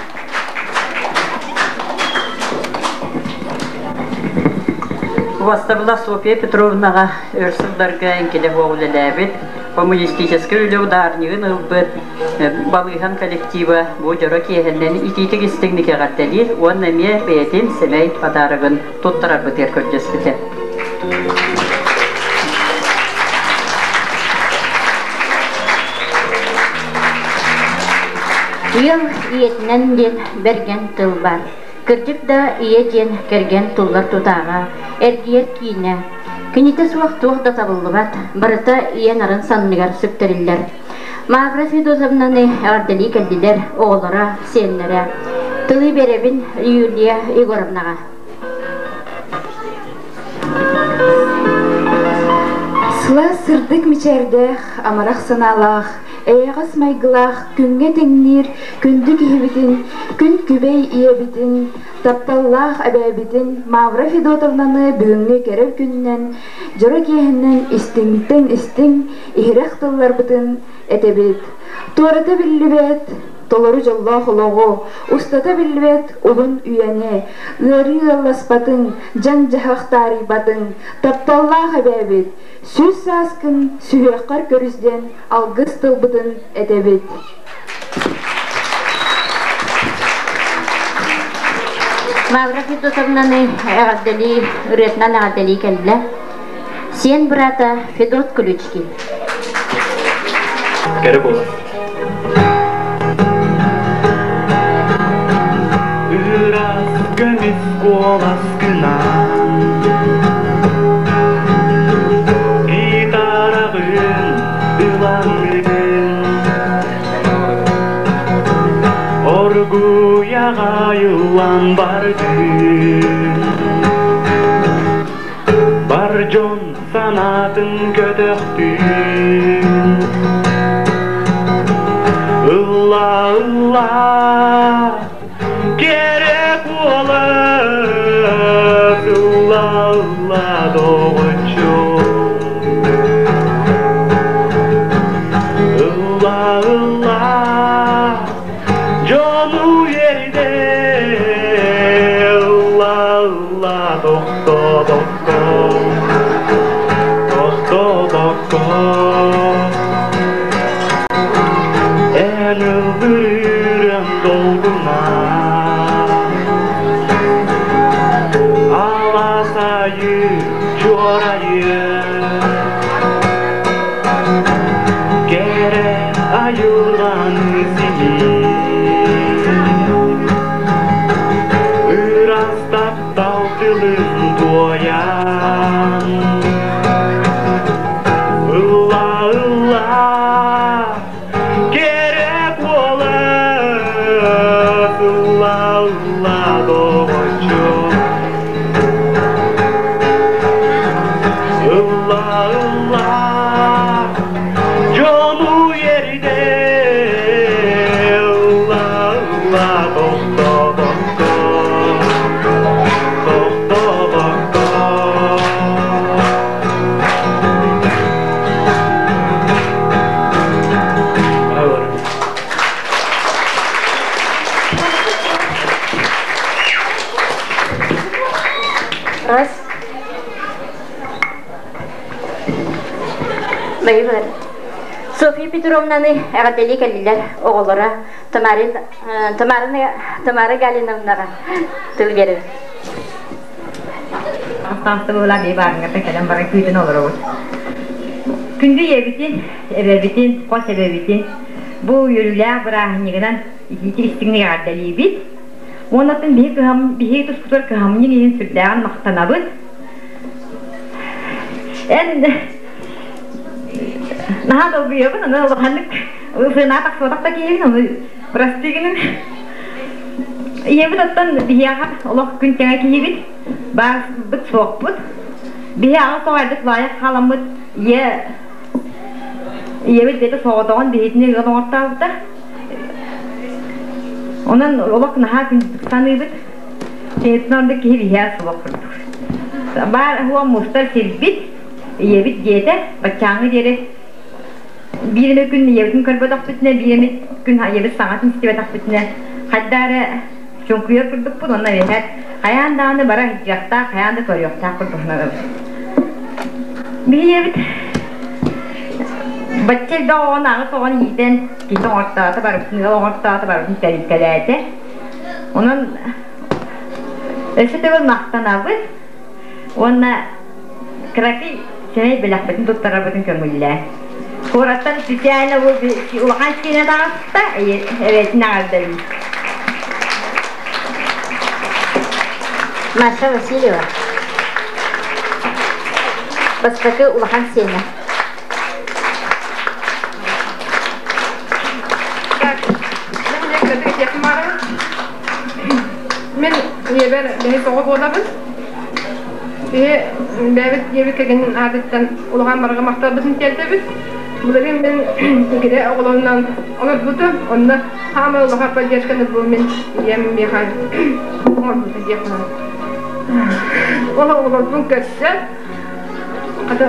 Убастабыла Софья Петровнаҕа өр сылларга эҥкилэ суох үлэлээбит, коммунистическай үлэ ударнигын ылбыт балыыһам коллектива бу дьоро киэһэннэн итиитик истиҥник эҕэрдэлиир уонна эмиэ бэйэтин сэмэй подарогын туттарарбытыгар көрдөспүтэ. Ыал ийэтинэн диэн бэргэн тыл бар. Кырдьык да ийэ диэн кэргэн туллар тутааҕа, эргийэр киинэ. Кинитэ суох туох да табыллыбат, барыта ийэ нарын санныгар сүктэриллэр. Мавра Федотовнаны эҕэрдэлии кэллилэр оҕолоро, сиэннэрэ. Тылы биэрэбин Юлия Егоровнаҕа. Сылаас сырдык мичээрдээх, амарах санаалаах, эйэҕэс майгылаах күҥҥэ тэҥниир күндү киһибитин, күн күбэй ийэбитин, тапталлаах эбээбитин Мавра Федотовнаны бүгүҥҥү кэрэ күнүнэн, дьоро киэһэннэн истиҥтэн истиҥ, иһирэх тылларбытын этэбит. Туората биллибэт, толору дьоллоох олоҕу, устата биллибэт уһун үйэни, ыарыы ыалласпатыҥ, дьаҥ-дьаһах таарыйбатыҥ, тапталлаах эбээбит, сүүс сааскын сүһүөххэр көрүс диэн алгыс тылбытын этэбит. Мавра Федотовнаны эҕэрдэлии, ырыатынан эҕэрдэлии кэллэ. Сиэн быраата Федот Ключкин. Кэрэ буолар. Ыраас көмүс куолас гынан Гитараҕын ылаҥҥын Оргууй ыллаан бардын. Бар дьон санаатын көтөхтүн. Ылла, ылла, кэрэ куолас, ылла, ылла, доҕоччук. Ылла, ылла, дьону үөрдэ, ылла, ылла, тохтобокко, тохтобокко. Эн ыллырыырын долгуна, аласайы чуорайы, кэрэ айылҕаны симиир. Ыраас таптал тылын туойан, ылла, ылла, кэрэ куолас, ылла, ылла, доҕоччук. Ылла, ылла, дьону үөрдэ, ылла, ылла, тохтобокко, тохтобокко. Раз. Байыбар. Софья Петровнаны эҕэрдэлии кэллилэр оҕолоро Тамарин Тамара Тамара Галиновнаҕа тыл биэрэбин. Астаастыбыла бии баарыҥҥата кэлэн баран күүтэн олоробут. Күндү ийэбитин, эбэбитин, хос эбэбитин бу үөрүүлээх бырааһынньыгынан итиитик истиҥник эҕэрдэлиибит. Уонна биһи кыһам биһи тускутугар кыһамньыҥ иһин сүрдээҕин махтанабыт. Эн наһаа долгуйабын, аны улаханнык сыанаа тахсыбатах да киһибин, ону прости гынын. Ийэбит оттон биһиэхэ олох күн тэҥэ киһибит, баарбыт суохпут. Биһи аҕыс оҕо лаайах хааламмыт ийэ ийэбит бэйэтэ соҕотоҕун биһитини ыал оҥортообута. Онон олох наһаа күндүтүк саныыбыт. Киниттэн ордук киһи биһиэхэ суох курдук. Баар уон мустар сирбит, ийэбит диэтэ, баччааҥҥы диэри биир эмэ күн ийэбитин көрбөтөхпүтүнэ, биир эмэ күн ийэбит саҥатын истибэтэхпитинэ, хайдаа эрэ чуҥкуйар курдукпут, онно эбэһээт хайаан даҕаны бара сылдьыахтаах, хайаан да көрүөхтээх курдук сананабыт. Биһи ийэбит бачча элбэх оҕону аҕыс оҕону иитэн киһи оҥортоото, барыбытын ыал оҥортоото, барыбытын тэрилтэлээтэ. Онон өссө төгүл махтанабыт уонна кыракый сэмэй бэлэхпитин туттарарбытын көҥүллээ. Куораттан специально улахан киинэ таҕыста, эбэтин эҕэрдэлиир. Маша Васильева. Бастакы улахан сиэнэ. Мин ийэбэр бэһис оҕо буолабын. Биһи бэйэбит ийэбит кэргэнин аатыттан улахан барҕа махталбытын тиэрдэбит. Былырыын мин игирэ оҕолорунан олорбутум. Онно хаамай улахан поддержканы бу мин ийэм миэхэ оҥорбута диэхпин. Ол оҕолорбун көрсөн, хата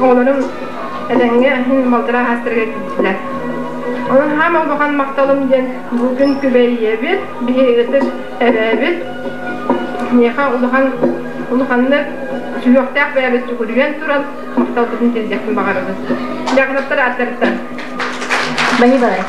оҕолорум этэҥҥэ балтараа саастарыгар киирдилэр. Онон хаамай улахан махталым диэн бу күн күбэй ийэбит, биһи ытык эбээбит миэхэ улахан улаханнык сүһүөхтээх бэйэбит сүгүрүйэн туран махталбытын тиэрдиэхпин баҕарабын. Дьаакынаптар ааттарыттан. Баһыыбалай.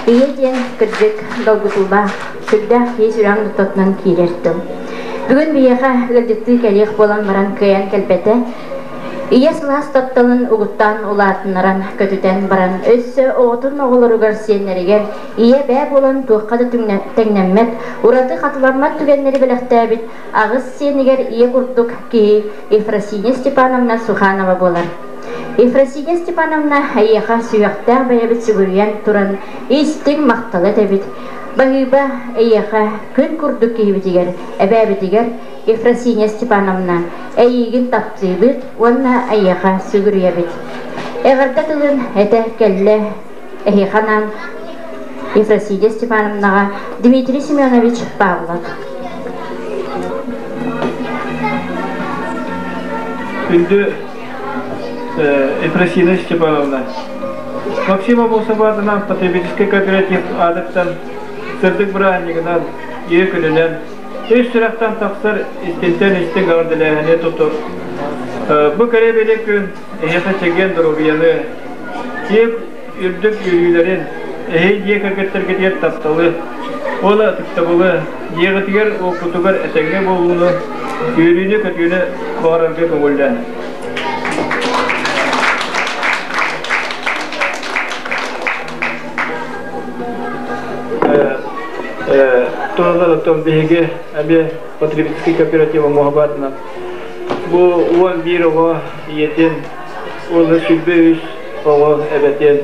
Ийэ диэн кырдьык долгутуулаах, сүрдээх киһи сүрэҕин ортотунан киирэр тыл. Бүгүн биһиэхэ ыалдьыттыы кэлиэх буолан баран кыайан кэлбэтэ. Ийэ сылаас тапталын угуттаан улаатыннаран, көтүтэн баран, өссө оҕотун оҕолоругар, сиэннэригэр ийэ бээ буолан туохха да тэҥнэммэт, ураты хатыламмат түгэннэри бэлэхтээбит аҕыс сиэнигэр ийэ курдук киһи Ефросинья Степановна Суханова буолар. Ефросинья Степановна эйиэхэ сүһүөхтээх бэйэбит сүгүрүйэн туран истиҥ махталы этэбит. Баһыыба эйиэхэ күн курдук киһибитигэр, эбээбитигэр Ефросинья Степановна, эйиигин таптыыбыт уонна эйиэхэ сүгүрүйэбит. Эҕэрдэ тылын этэ кэллэ эһиэхэ анаан Ефросинья Степановнаҕа Дмитрий Семенович Павлов. Күндү Ефросинья Степановна, Максим Аммосов аатынан потребительскай кооператив аатыттан сырдык бырааһынньыгынан, ийэ күнүнэн Ис сүрэхтэн тахсар истинтэн истиҥ эҕэрдэлээһини тутур. Бу кэрэ бэлиэ күн эһиэхэ чэгиэн доруобуйаны, киэҥ үрдүк үөрүүлэрин, эһиги дьиэ кэргэттэргитигэр тапталы, уонна ытыктабылы, дьиэҕитигэр уоппутугар этэҥҥэ буолууну, үөрүүнү-көтүүнү баҕарарга көҥүллээн. Туһанан оттон биһиги эмиэ потребительский кооператив оҥоһубатынан бу 11 оҕо ийэтин уонна 23 оҕо эбэтин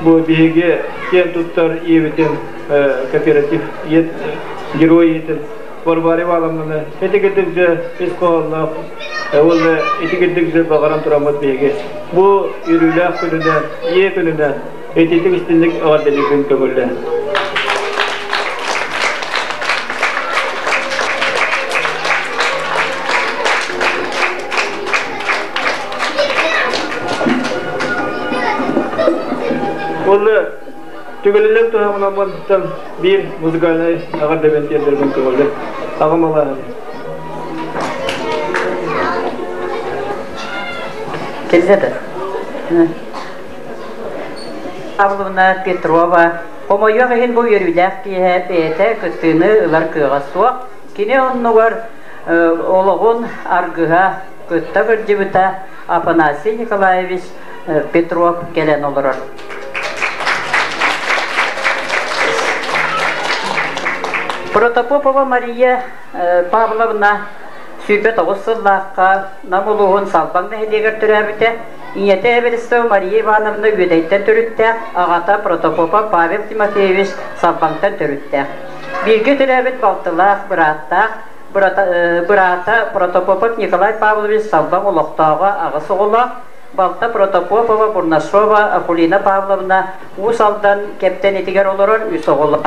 бу биһиги киэн туттар ийэбитин кооператив герой ийэтин Варвара Ивановнаны итигирдик дьэ ис хоһоонноох уонна итигирдик дьэ баҕаран тураммыт биһиги бу үөрүүлээх күнүнэн ийэ күнүнэн Ититик истинник эҕэрдэлиирбин көҥүллээ. Уонна түгэнинэн туһаҕынан биир музыкальнай эҕэрдэбин тиэрдэрбин көҥүллээ. Аҕам алааһын. Кэллэ да. Павловна Петрова хомойуох иһин бу үөрүүлээх киэһэ бэйэтэ кыттыыны ылар кыаҕа суох. Кини оннугар олоҕун аргыһа кытта кырдьыбыта Афанасий Николаевич Петров кэлэн олорор. Протопопова Мария Павловна 29 сыллаахха Нам улууһун Салбаҥ нэһилиэгэр төрөөбүтэ. Ийэтэ Эверстова Мария Ивановна Үөдэйтэн төрүттээх, аҕата Протопопов Павел Тимофеевич Салбаҥтан төрүттээх. Бииргэ төрөөбүт балтылаах, бырааттаах, быраата Протопопов Николай Павлович Салбаҥ олохтооҕо аҕыс оҕолоох, балта Протопопова Бурнашова Акулина Павловна Уус Алдан Кэптэнитигэр олорор үс оҕолоох.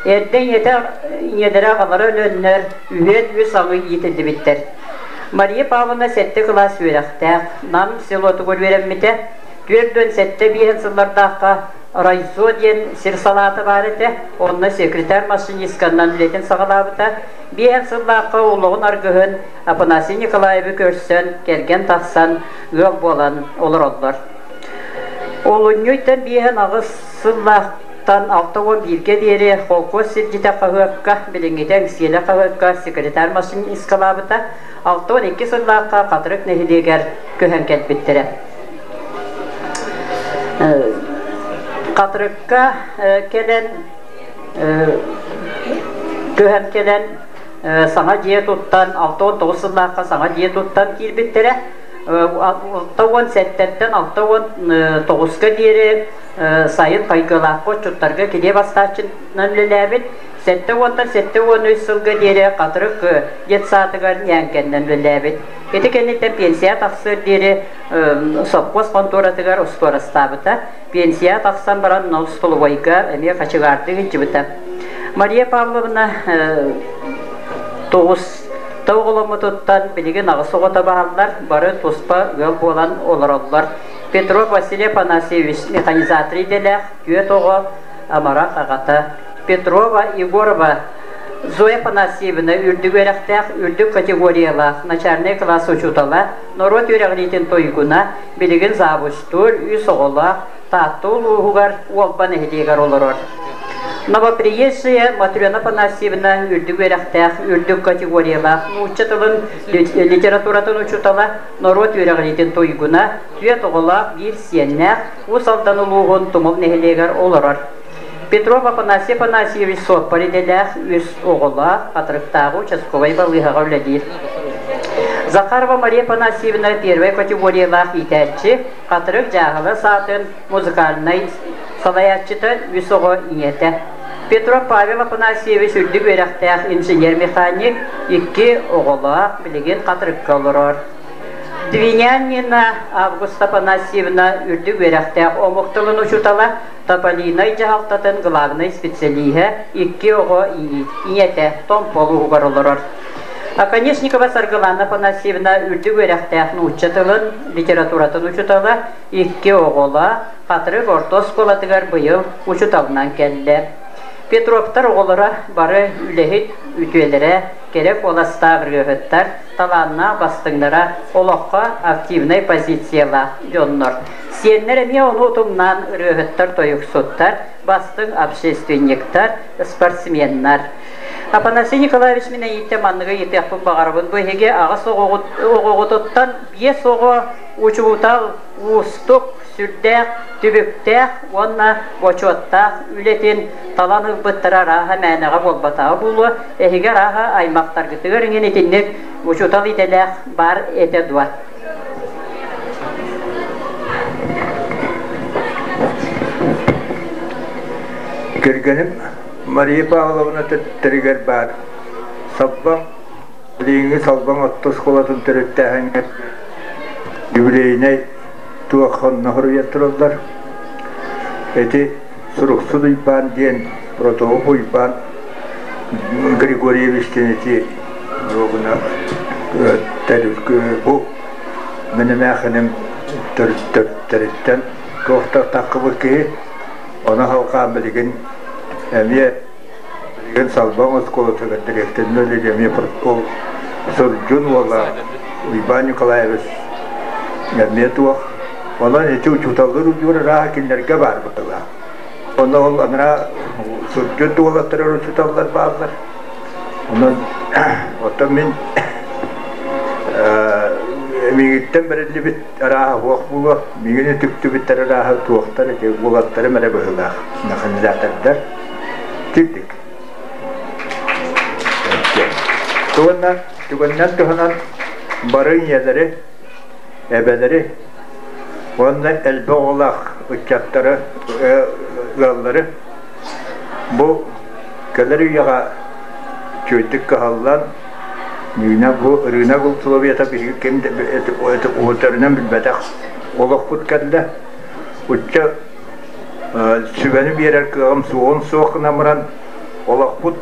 Эрдэ ийэтэ ийэлэрэ аҕалара өлөннөр, үһүөн үс аҕы иитиллибиттэр. Мария Павловна сэттэ кылаас үөрэхтээх, Нам селотугар үөрэммитэ. 47 биэһин сыллардаахха райзо диэн сир салаата баар этэ, онно секретарь машинистканан үлэтин саҕалаабыта. Биэһин сыллаахха олоҕун аргыһын Афанасий Николаевы көрсөн, кэргэн тахсан, ыал буолан олороллор. Олунньуйтан биэһин аҕыс сыллаах Тан 61-гэ диэри холкуос сирдьитэ хаһыакка, билиҥҥитэ Эҥсиэлэ хаһыакка секретарь машинисткалаабыта, 62 сыллаахха Хатырык нэһилиэгэр көһөн кэлбиттэрэ. Хатырыкка кэлэн көһөн кэлэн саҥа дьиэ туттан 69 сыллаахха саҥа дьиэ туттан киирбиттэрэ. 67-ттэн 69-ка диэри сайын Хайгылаахха отчуттарга килиэп астааччынан үлэлээбит, 70-тан 73 сылга диэри Хатырык детсадыгар ньээҥкэннэн үлэлээбит. Ити кэнниттэн пенсия тахсыар диэри сопхуос хонтуоратыгар остуорастаабыта. Пенсия тахсан баран столовойга эмиэ хачыгаардыы сылдьыбыта. Мария Павловна тоҕус оҕоломмутуттан билигин аҕыс оҕото бааллар, бары туспа ыал буолан олороллор. Петров Василий Афанасьевич механизатор идэлээх, түөрт оҕо амарах аҕата. Петрова Егорова Зоя Афанасьевна үрдүк үөрэхтээх, үрдүк категориялаах начальнай кылаас учуутала, норуот үөрэҕириитин туйгуна, билигин завучтуур, үс оҕолоох, Таатта улууһугар Уолба нэһилиэгэр олорор. Новоприезжая Матрена Афанасьевна үрдүк үөрэхтээх, үрдүк категориялаах нуучча тылын литературатын учуутала, норуот үөрэҕириитин туйгуна, түөрт оҕолоох, биир сиэннээх, Уус Алдан улууһун Тумул нэһилиэгэр олорор. Петров Афанасий Афанасьевич суоппар идэлээх, үс оҕолоох, Хатырыктааҕы участковай балыыһаҕа үлэлиир. Захарова Мария Афанасьевна первай категориялаах иитээччи, Хатырык дьааһыла саатын музыкальнай салайааччыта, үс оҕо ийэтэ. Петров Павел Афанасьевич үрдүк үөрэхтээх инженер-механик, икки оҕолоох, билигин Хатырыкка олорор. Двинянина Августа Афанасьевна үрдүк үөрэхтээх омук тылын учуутала, Тополинай дьаһалтатын главнай специалиһа, икки оҕо ийэтэ Томпо улууһугар олорор. Оконешникова Саргылана Афанасьевна үрдүк үөрэхтээх нуучча тылын, литературатын учуутала, икки оҕоло, Хатырык орто оскуолатыгар быйыл учууталынан кэллэ. Петровтар оҕолоро бары үлэһит үтүөлэрэ, кэрэ куоластаах ырыаһыттар, талааннаах бастыҥнара, олоххо активнай позициялаах дьоннор. Сиэннэр эмиэ ону утумнаан ырыаһыттар-тойуксуттар, бастыҥ общественниктар, спортсменнар. Афанасий Николаевич мин эйииттэн манныгы ыйытыахпын баҕарабын. Бу эһиги аҕыс оҕоҕутуттан биэс оҕо учуутал, уустук, сүрдээх түбүктээх уонна бочуоттаах үлэтин талан ылбыттара арааһа мээнэҕэ буолбатаҕа буолуо. Эһиги арааһа аймахтаргытыгар иҥин итинник учуутал идэлээх баар этэ дуо? Кэргэним Мария Павловна төттөрүгэр баар Салбаҥ билиҥҥи Салбаҥ орто оскуолатын төрүттээһиҥҥэ юбилейнай туох онно хоруйан тураллар. Ити Суруксут Уйбаан диэн Протоһуп Уйбаан Григорьевич диэн ити ругуна бу мин эмээхиним төрүттэриттэн туохтар таххыбыт киһи ону халҕаан билигин эмиэ билигин Салбаҥ оскуолатыгар дириэктэринэн үлэлиир эмиэ ол Сурдьун уола Уйбаан Николаевич эмиэ туох онон ити учууталлар удьуор ырааһа кинилэргэ баар быһыылаах Онно ол анараа сурдьут уолаттар учууталлар бааллар. Онон оттон мин миигиттэн бэриллибит арааһа уох буолуо, миигин үтүктүбүттэр арааһа туохтар ити уолаттарым эрэ быһыылаах механизатордар. Тирдик. Туонна түгэннэн туһанан бары ийэлэри, эбэлэри уонна элбэх оҕолоох ыччаттары, ыаллары бу кэлэр үйэҕэ үчүгэйдик кыһаллан, үүнэ бу ырыынак условията биһиги ким да өтөрүнэн билбэтэх олохпут кэллэ. Учча сүбэни биэрэр кыаҕым суоҕун суох гынан баран олохпут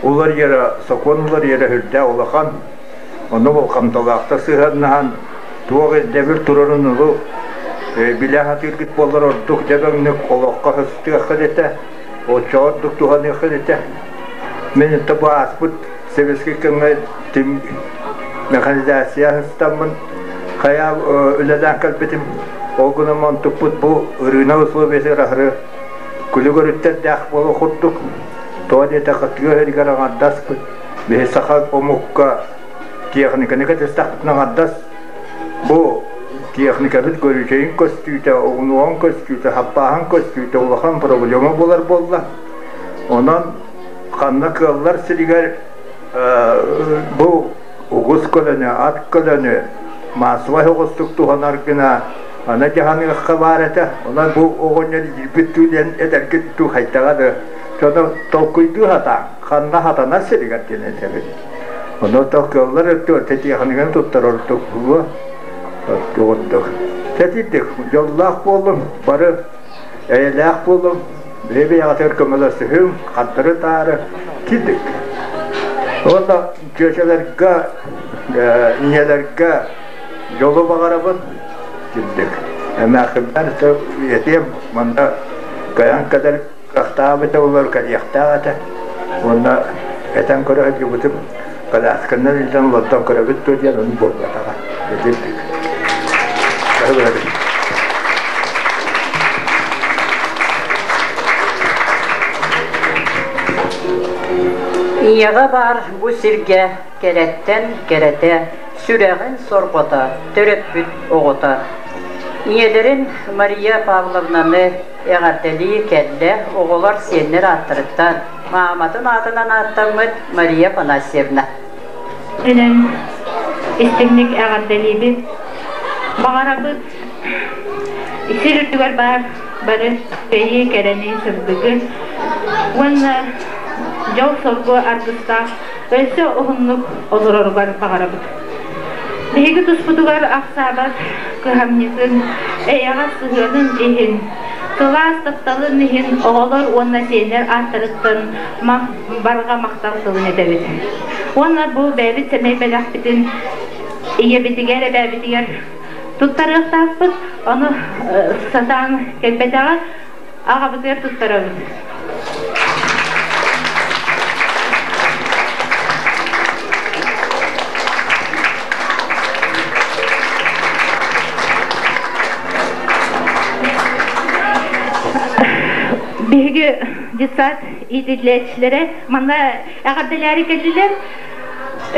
уларыйара, сокуон уларыйара сүрдээх улахан. Ону болҕомтолоохтук сыһыаннаһан, туох ирдэбил турарын улу билэ сатыыргыт буоллар ордук дөбөҥнүк олоххо сыстыаххыт этэ, оччоҕо ордук туһаныаххыт этэ. Мин это бу ааспыт сэбиэскэй кэмҥэ тим механизация сыстаммын хайа үлэлээн кэлбитим. Ол гынан онтукпут бу ырыынак условиятыгар аһары күлүк өрүттэрдээх буола курдук. Тоҕо диэтэххэ тыа сиригэр аҥардас Биһи саха омукка техниканы кэтистэхпитинэ аҥардас бу техникабыт көрүүчэйин көстүүтэ, оҕунуоҕун көстүүтэ, хаппааһын көстүүтэ улахан проблема буолар буолла. Онон ханна кыаллар сиригэр бу угус көлөнү, ат көлөнү массовай оҕустук туһанар гына аны дьаһаныахха баар этэ. Онон бу оҕонньор иирбит дуу диэн этэргит дуу хайдаҕа да дьону толкуйдуу сатааҥ. Ханна хатанар сиригэр диэн этэбин. Онно кыаллар өттүгэр тэтиэхиниканы туттар ордук буолуо. Ордук. Тэтирдик дьоллоох буоллум, бары эйэлээх буоллум, бэйэ-бэйэҕитигэр көмөлөсүһүҥ, хардары-таары кирдик. Уонна чүөчэлэргэ, ийэлэргэ дьолу баҕарабын кирдик. Эмээхсиммэр этиэм, манна кайан кэлэр Кыахтаабыта олор кэлиэхтээх этэ. Уонна этэн көрө сылдьыбытым, колясканан илдьэн олордон көрөбүт дуо диэн ону буолбатаҕа. Итирдик. Бары Ийэҕэ баар бу сиргэ кэрэттэн кэрэтэ, сүрэҕин сорҕото, төрөппүт оҕото. Ийэлэрин Мария Павловнаны эҕэрдэлии кэллэ оҕолор сиэннэр ааттарыттан мааматын аатынан ааттаммыт Мария Афанасьевна. Үнэн истиҥник эҕэрдэлиибит. Баҕарабыт сир үрдүгэр баар бары кэйии кэрэни сырдыгы уонна дьол-соргу аргыстаах өссө уһуннук олороругар баҕарабыт. Биһиги туспутугар ахсаабат кыһамньытын, эйэҕэс сыһыанын иһин, сылаас тапталын иһин оҕолор уонна сиэннэр ааттарыттан барҕа махтал тылын этэбит. Уонна бу бэйэбит сэмэй бэлэхпитин ийэбитигэр, эбээбитигэр туттарыахтаахпыт. Ону сатаан кэлбэтэҕэ аҕабытыгар туттарабыт. Биһиги детсад иитиллээччилэрэ манна эҕэрдэлээри кэллилэр.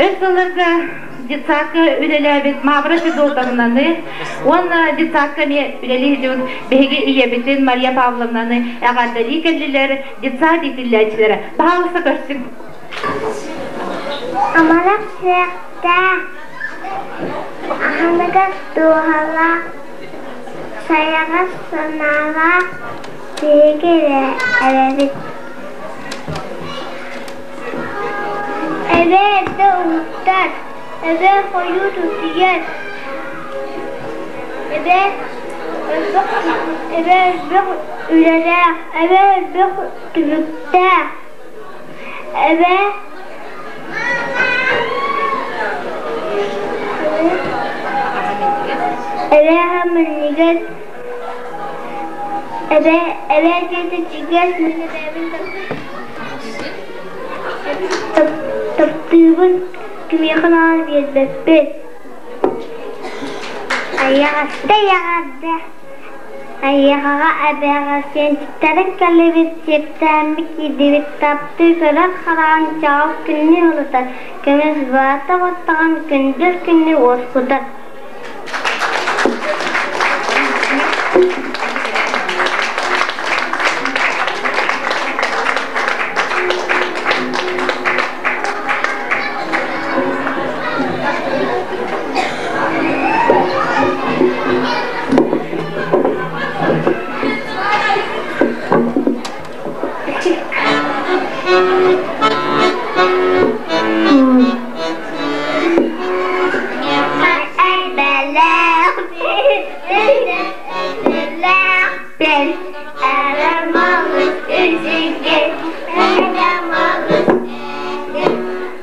Өр сылларга детсадка үлэлээбит Мавра Федотовнаны уонна детсадка эмиэ үлэлии сылдьыбыт биһиги ийэбитин Мария Павловнаны эҕэрдэлии кэллилэр детсад иитиллээччилэрэ. Баһаалыста көрсүҥ. Амарах сүрэхтээх, аһыныгас дууһалаах, сайаҕас санаалаах биһиги эрэбит. Эбээ эрдэ уһуктар, эбээ хойуу утуйар, эбээ элбэх эбээ элбэх үлэлээх, эбээ элбэх түбүктээх, эбээ эбээ минньигэс, эбээ эбээ дьиэтэ чигэс, мин эбээбин Таптыыбын, кимиэхэ даҕаны биэрбэппин. Айаҕаста эҕэрдэ, айаҕаҕа эбэҕэ сиэнчиктэрин кэлибит, сиэптээммит киирдибит, таптыы көрөр хараҕын чаҕыл күннүү ылытар, көмүс баата баттаҕын күндүл күннүү уоскутар.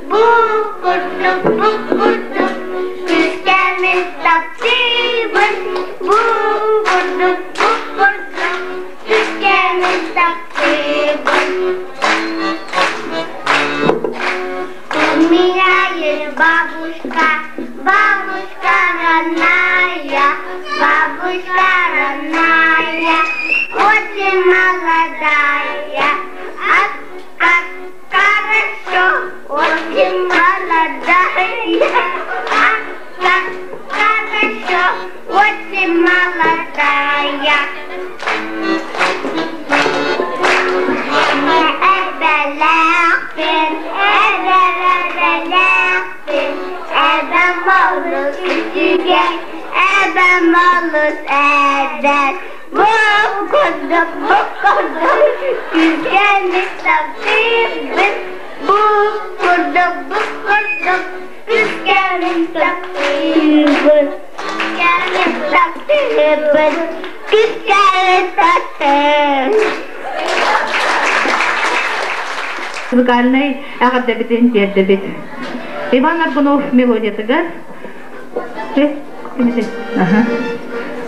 Бу курдук, бу курдук, күүскэмин таптыыбын. Бу курдук, бу курдук, күүскэмин таптыыбын. У меня есть бабушка, бабушка родная, бабушка родная, очень молодая. А как хорошо, очень молодая. А как хорошо, очень молодая. Эбэлээхпин, эбэлээхпин, эбэм олус үчүгэй, эбэм олус эдэр. Бу курдук, бу курдук, күүскэни таптыыбын. Бу курдук, бу курдук, күүскэни таптыыбын. Күүскэни таптыыбын, күүскэни таптыыбын. Музыкальнай эҕэрдэбитин тиэрдэбит. Иван Аргунов мелодиятыгар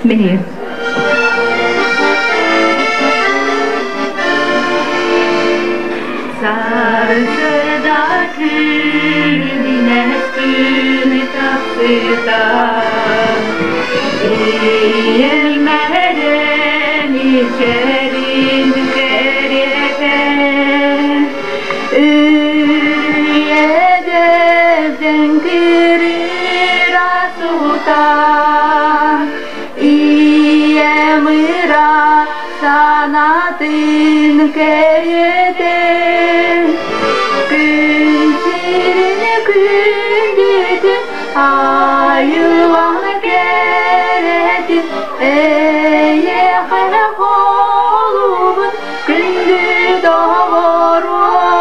Мини. Сарсыда күнүнэс күн тахсыта Иэлмэрэн ичэрин кэриэтэ. кэриэтэ Күн сирин күндүтүн айылҕан кэрэтин Эйиэхэ холуубун күндү доҕоруом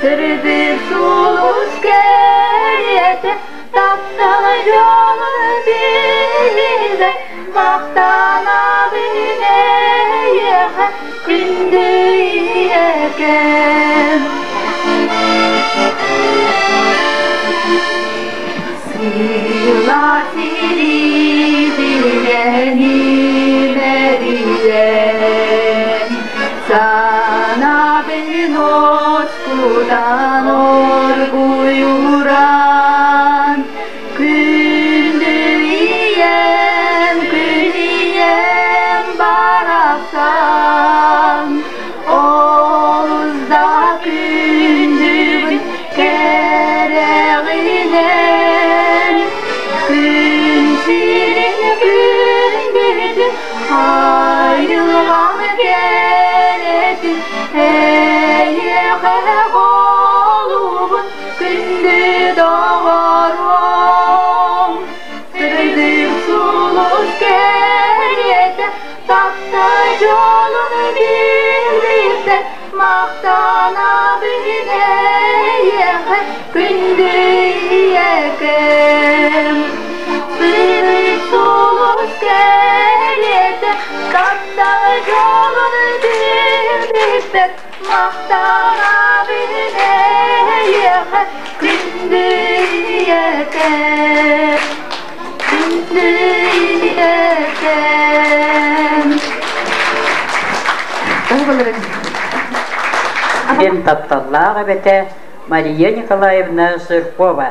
Сырдык сулус кэриэтэ таптал дьолун билбэт Махтанабын эйиэхэ күндү ийэкэм Сыла сиритинэн имэрийэн Санабын оскутан оргуйуран Күндү ийэм, күн ийэм барахсан, Олус да күндүбүн кэрэҕинэн, Күн сирин күндүтүн, айылҕам кэрэтин, Эйиэхэ холуубун Күндү доҕоруом, сырдык сулус кэриэтэ, таптал дьолун билбиттэр, махтанабын эйиэхэ, күндү ийэкэм. Сырдык сулус кэриэтэ, таптал дьолун билбиттэр, Махтанабын эйиэхэ күндү ийэкэм, күндү ийэкэм. Диэн тапталлаах эбэтэ Мария Николаевна Жиркова.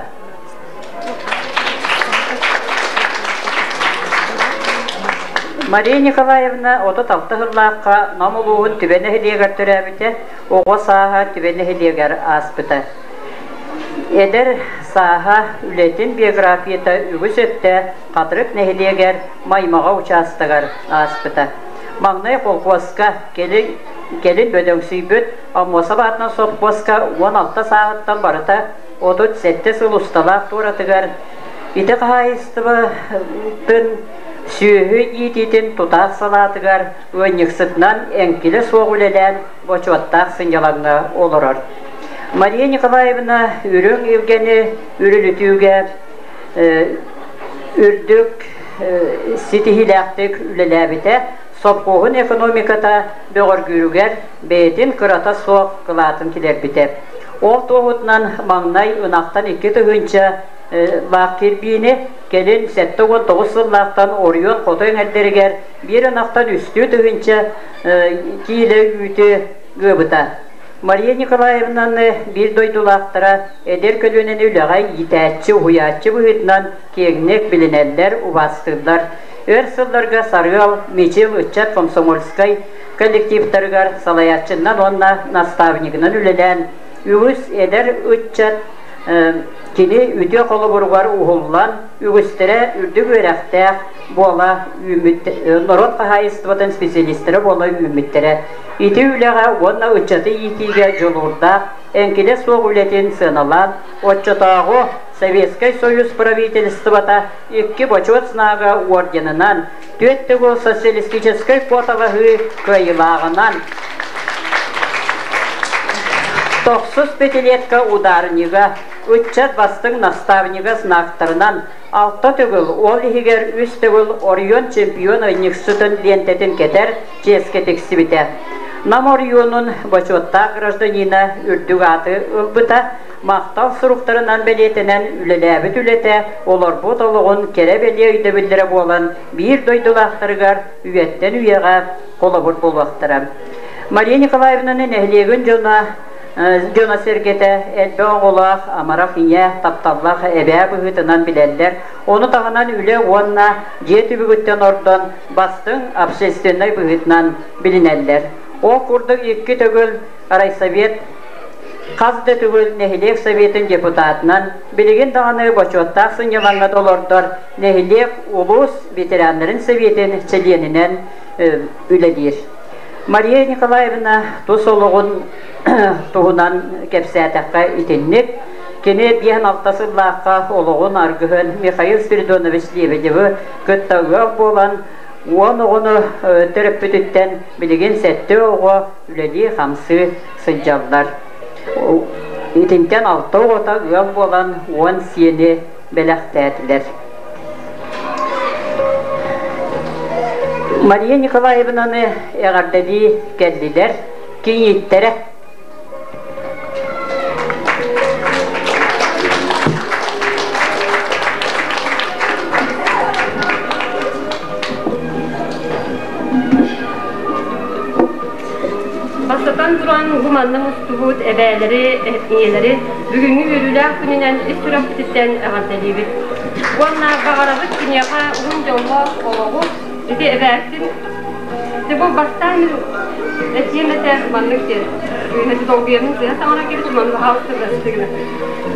Мария Николаевна 36 сыллаахха Нам улууһун Түбэ нэһилиэгэр төрөөбүтэ, оҕо сааһа Түбэ нэһилиэгэр ааспыта. Эдэр сааһа үлэтин биографията үгүс өттө Хатырык нэһилиэгэр Маймаҕа учаастагар ааспыта. Маҥнай колхуоска, кэлин, кэлин бөдөҥсүйбүт Аммосов аатынан сопхуоска 16 сааһыттан барыта 37 сыл усталаах туоратыгар ити хаһаайыстыбатын сүөһү иитиитин тутаах салаатыгар ыанньыксытынан эҥкилэ суох үлэлээн бочуоттаах сынньалаҥҥа олорор. Мария Николаевна үрүҥ илгэни үрүлүтүүгэ үрдүк ситиһиилээхтик үлэлээбитэ, сопхуоһун экономиката бөҕөргүүрүгэр бэйэтин кырата суох кылаатын киллэрбитэ. Ол туоһутунан маҥнай ынахтан 2000 лаах кирбиини, кэлин 79 сыллаахтан оройуон хоту эҥэрдэригэр биир ынахтан үстүү тыһыынча киилэ үүтү ыабыта. Мария Николаевнаны биир дойдулаахтара эдэр көлүөнэни үлэҕэ иитээччи, уһуйааччы быһыытынан киэҥник билинэллэр, убаастыыллар. Өр сылларга Сарыал, Мичил ыччат комсомольскай коллективтарыгар салайааччынан уонна наставнигынан үлэлээн, үгүс эдэр ыччат кини үтүө холобуругар уһуллан, үгүстэрэ үрдүк үөрэхтээх буола үүммүт, норуот хаһаайыстыбатын специалистара буола үүммүттэрэ. Ити үлэҕэ уонна ыччаты иитиигэ дьулуурдаах, эҥкилэ суох үлэтин сыаналаан, оччотооҕу Советскай Союз правительствота икки Бочуот знага орденынан, түөрт төгүл социалистическай куоталаһыы кыайыылааҕынан, тохсус пятилетка ударнига, ыччат бастыҥ наставнига знактарынан, алта төгүл, ол иһигэр үс төгүл оройуон чемпион ыанньыксытын лиэнтэтин кэтэр чиэскэ тиксибитэ. Нам оройуонун бочуоттаах гражданина үрдүк ааты ылбыта, махтал суруктарынан бэлиэтэнэн үлэлээбит үлэтэ олорбут олоҕун кэрэ-бэлиэ өйдөбүллэрэ буолан биир дойдулаахтарыгар үйэттэн үйэҕэ холобур буолуохтара. Мария Николаевнаны нэһилиэгин дьоно дьоно-сэргэтэ элбэх оҕолоох, амарах ийэ, тапталлаах эбээ быһыытынан билэллэр. Ону таһынан үлэ уонна дьиэ түбүгүттэн ордон бастыҥ общественнай быһыытынан билинэллэр. Ол курдук икки төгүл райсовет Хас да төгүл нэһилиэк советын депутатынан, билигин даҕаны бочуоттаах сынньалаҥҥа толордор нэһилиэк улуус ветераннарын советын чилиэнинэн үлэлиир. Мария Николаевна тус олоҕун туһунан кэпсээтэххэ итинник. Кини биэһэн алта сыллаахха олоҕун аргыһын Михаил Спиридонович Лебедевы кытта ыал буолан, уон оҕону төрөппүтүттэн билигин сэттэ оҕо үлэлии-хамсыы сылдьаллар. Итинтэн алта оҕото ыал буолан уон сиэни бэлэхтээтилэр. Мария Николаевнаны эҕэрдэлии кэллилэр, кийииттэрэ. Бастатан туран, бу манна мустубут эбээлэри, ийэлэри бүгүҥҥү үөрүүлээх күнүнэн ис сүрэхпититтэн эҕэрдэлиибит. Уонна баҕарабыт киниэхэ уһун дьоллоох олоҕу, ити эбээттин Дьэ бу бастаан этиэм этэ маннык диэн үөһэ долгуйаммын сыһа саҥаран кэбит маннык хаалыстырда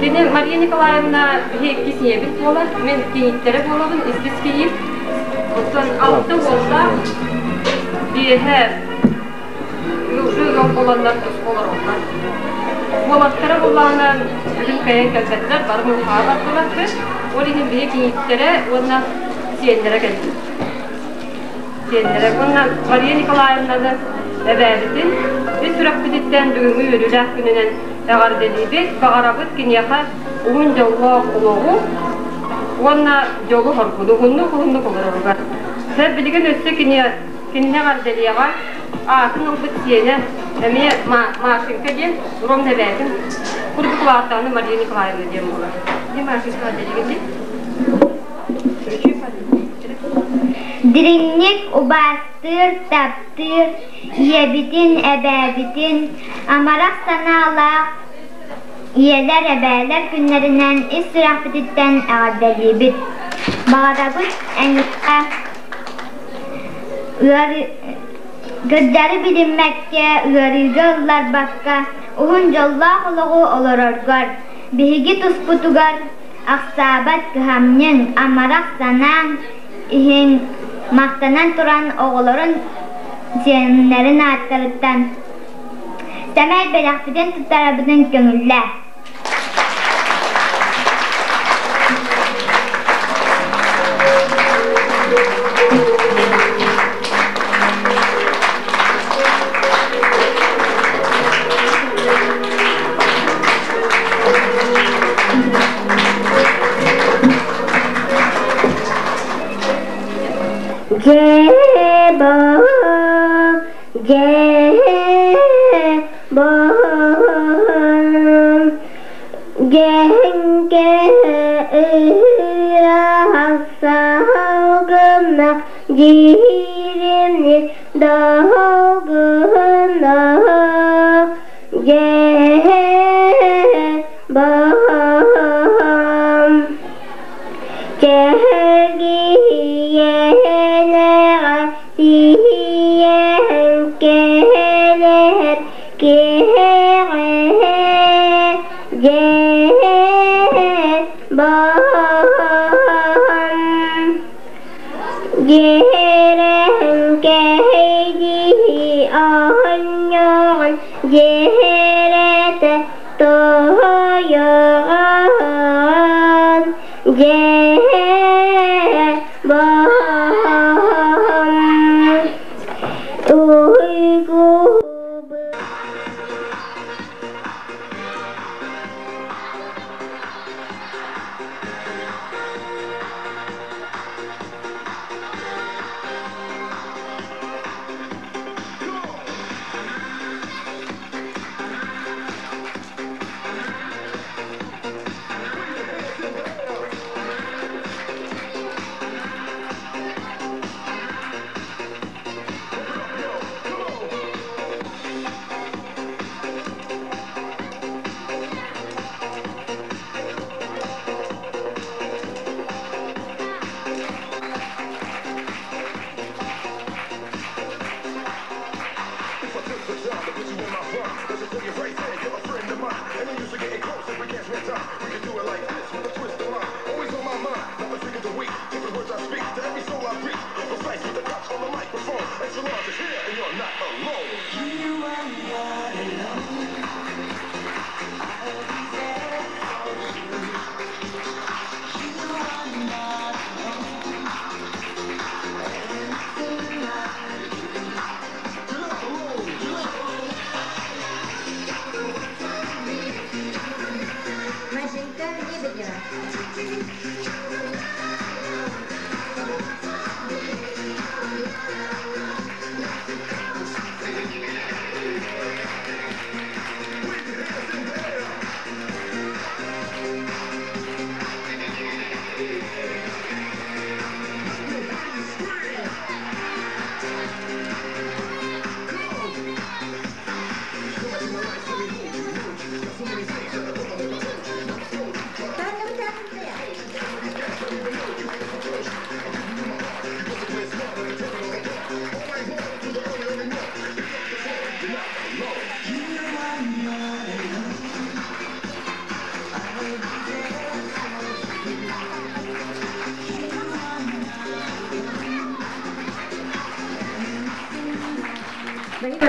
Кини Мария Николаевна биһи иккис ийэбит буолар, мин кийииттэрэ буолабын, иккис кийиит. Оттон алта уоллаах биэһэ уже ыал буоланнар туспа олороллор. Уолаттара буоллаҕына бүгүн кыайан кэлбэттэр, бары муҥхаҕа бардылар Ол иһин биһи кийииттэрэ уонна сиэннэрэ кэлбит. Сиэннэрэ уонна Мария Николаевнаны эбээбитин ис сүрэхпититтэн бүгүҥҥү үөрүүлээх күнүнэн эҕэрдэлиибит, баҕарабыт киниэхэ уһун дьоллоох олоҕу уонна дьолу-соргуну уһуннук-уһуннук олороругар. Сэр билигин өссө кини кинини эҕэрдэлиэҕэ аатын ылбыт сиэнэ эмиэ Машенька диэн Ром эбээтин курдук улааттаҕына Мария Николаевна диэн буолар. Дии Машенька эҕэрдэлиигин дии. Дириҥник убаастыыр, таптыыр ийэбитин, эбээбитин амарах санаалаах ийэлэр, эбээлэр күннэринэн ис сүрэхпититтэн эҕэрдэлиибит! Баҕарабыт эйиэхэ кырдьары билиммэккэ, ыарыыга ылларбакка, уһун дьоллоох олоҕу олороргор, биһиги туспутугар ахсаабат кыһамньыҥ, амарах санааҥ иһин махтанан туран оҕолорун сиэннэрин ааттарыттан сэмэй бэлэхпитин туттарабытын көҥүллээ. Дьэ-бо, дьэҥкэ ыыраах салгына дьиримни долгуна дьэ-бо Чэһэргийэнэҕэ тиийэн кэлэр киһиэхэ дьэ-бом Дьиэрэн кэһэйдии оонньоон дьиэрэтэ тоһойоҕон дьэ-бом Уйгу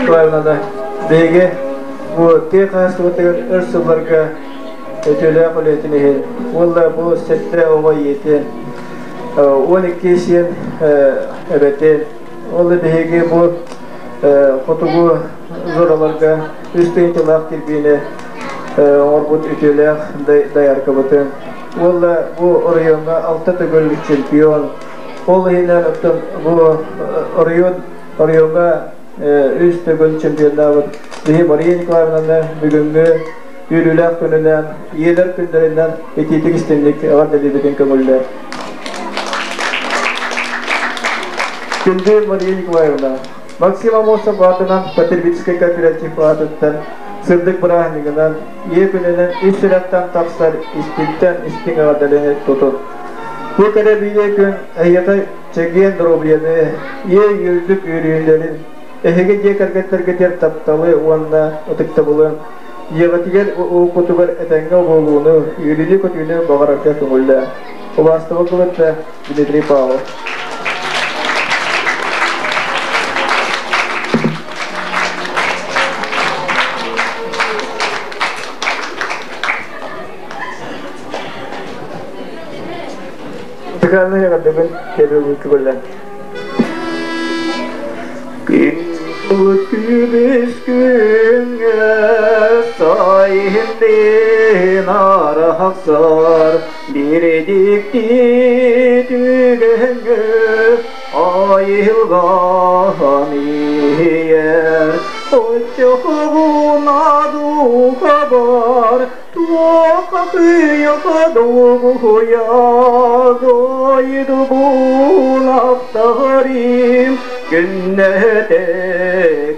Николаевнаны биһиги бу тыа хаһаайыстыбатыгар өр сылларга үтүөлээх үлэтин иһин уонна бу сэттэ оҕо ийэтин, 12 сиэн эбэтин, ол биһиги бу хотугу зораларга үс тыһыынчалаах кирбиини оҥорбут үтүөлээх дояркабытын, уонна бу оройуоҥҥа алта төгүл чемпион, ол иһинэн оттон бу оройуон оройуоҥҥа үс төгүл чемпионнаабыт биһи Мария Николаевнаны бүгүҥҥү үөрүүлээх күнүнэн, ийэлэр күннэринэн итиитик истиҥник эҕэрдэлиибитин көҥүллэр. Күндү Мария Николаевна, Максим Амосов аатынан потребительскай кооператив аатыттан сырдык бырааһынньыгынан, ийэ күнүнэн ис сүрэхтэн тахсар истиҥтэн истиҥ эҕэрдэлэри тутун. Бу кэрэ биир күн эһиэхэ чэгиэн доруобуйаны, ийэ үрдүк үөрүүлэрин, эһиги дьиэ кэргэттэргитигэр тапталы уонна ытыктабылы, ийэҕитигэр уукутугар этэҥҥэ буолууну, үөрүүнү-көтүүнү баҕарарга көҥүллээ. Убаастабыл кытта Дмитрий Павлов. Музыкальный эҕэрдэбин кэлин көҥүллэн. Күнүс күҥҥэ сайыннын арахсар Биредикти түгэҥҥэ айылҕам иһийэр Оччоҕуна дууһабар туохха кыйаха долгуйа дойдубун ахтарым күннэтэ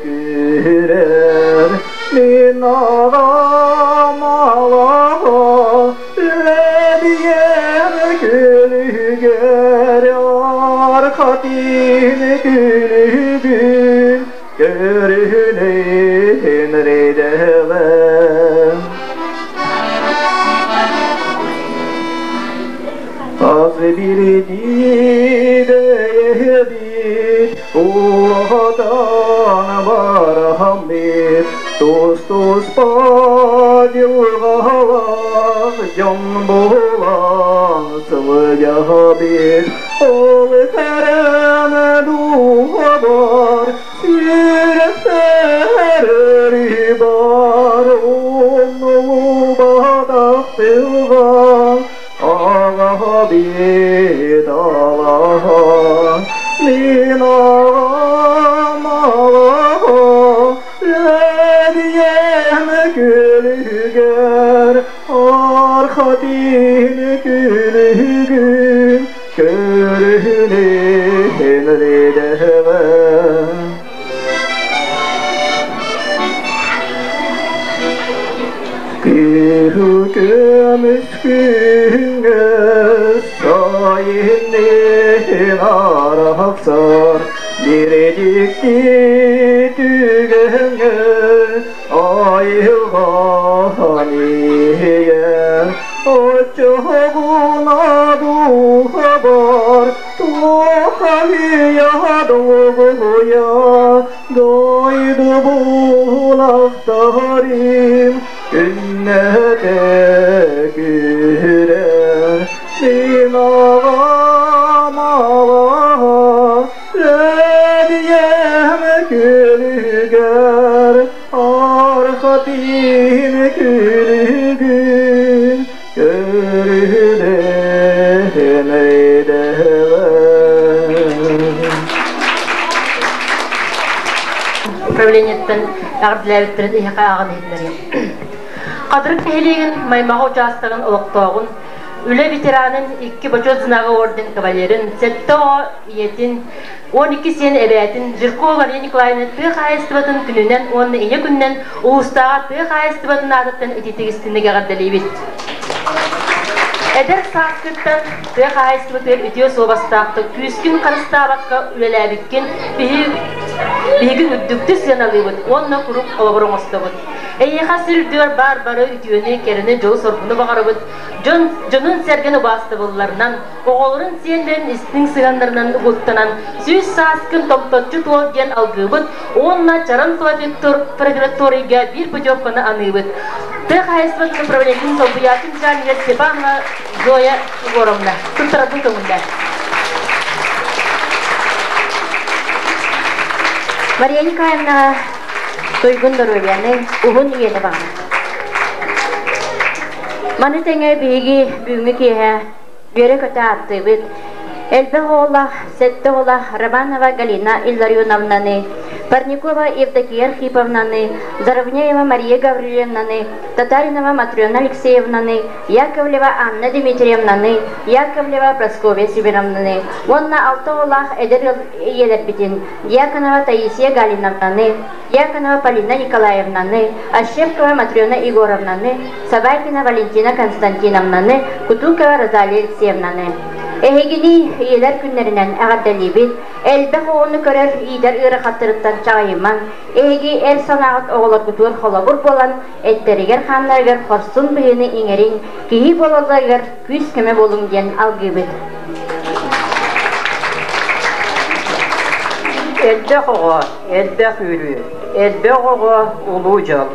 күүрэр мин аҕам алаҕа Лэбийэр күлүгэр архатын күлүгүн көрүнүн ридэҕэ. Аз бирдии бэйэбит улахан бараммыт тус-туспа дьылҕалаах дьон буолан сылдьабыт. Ол кэрэн дууһабар сүрэхпэр өрүү бар умнулубатах тылҕа Аҕабыт алаһа, мин аҕам алаһа, Лэбийэм күлүгэр, архатын күлүгүн көрүнүн ридэҕэ. Кыһыл көмүс күҥҥэ сайыннын арахсар биредикти түгэҥҥэ айылҕан иһийэр оччоҕуна дууһабар туохайа долгуйа дойдубун ахтарым күннэтэ күүрэр мин аҕам алаһа Лэбийэм күлүгэр архатын күлүгүн көрүнэн Управлениеттан эҕэрдэлээбиттэрин эһиэхэ ааҕан иһитиннэриэм. Хатырык нэһилиэгин Маймаҕа учаастагын олохтооҕун, үлэ ветеранын, икки Бочуот знага орден кавалерын, сэттэ оҕо ийэтин, 12 сиэн эбээтин Жиркова Мария Николаевна тыа хаһаайыстыбатын күнүнэн уонна ийэ күнүнэн улуустааҕы тыа хаһаайыстыбатын аатыттан итиитик истиҥник эҕэрдэлиибит. Эдэр сааскыттан тыа хаһаайыстыбатыгар үтүө суобастаахтык, күүскүн харыстаабакка үлэлээбиккин биһиги үрдүктүк сыаналыыбыт уонна куруук холобур оҥостобут. Эйиэхэ сир үрдүгэр баар бары үтүөнү, кэрэни, дьолу-соргуну баҕарабыт. Дьон, дьонун-сэргэн убаастабылларынан, оҕолорун сиэннэрин истиҥ сыһыаннарынан угуттанан, сүүс сааскын томточчу туол диэн алгыыбыт уонна Чаран профилакторийга биир путевканы аныыбыт. Тыа хаһаайыстыбатын управлениетын солбуйааччы начальнига Степанова Зоя Егоровна. Туттарарбын көҥүллээ. Мария Николаевнаҕа туйгун доруобуйаны, уһун үйэни баҕарар. Маны тэҥэ биһиги бүгүҥҥү киэһэ үөрэ-көтө ааттыыбыт. Элбэх оҕолоох, сэттэ оҕолоох Романова Галина Илларионовнаны, Парникова Евдокия Архиповнаны, Заровняева Мария Гаврильевнаны, Татаринова Матрена Алексеевнаны, Яковлева Анна Дмитриевнаны, Яковлева Прасковья Северовнаны уонна алта оҕолоох эдэр ыал ийэлэрбитин Дьяконова Таисия Галиновнаны, Дьяконова Полина Николаевнаны, Ощепкова Матрена Егоровнаны, Собакина Валентина Константиновнаны, Кутукова Розалия Алексеевнаны. Эһигини ийэлэр күннэринэн эҕэрдэлиибит, элбэх оҕону көрөр, иитэр ыарахаттарыттан чаҕыйымаҥ, эһиги эр санааҕыт оҕолоргутугар холобур буолан, эттэригэр-хааннарыгар хорсун быһыыны иҥэриҥ, киһи буолалларыгар күүс-көмө буолуҥ диэн алгыыбыт. Элбэх оҕо, элбэх үөрүү, элбэх оҕо улуу дьол.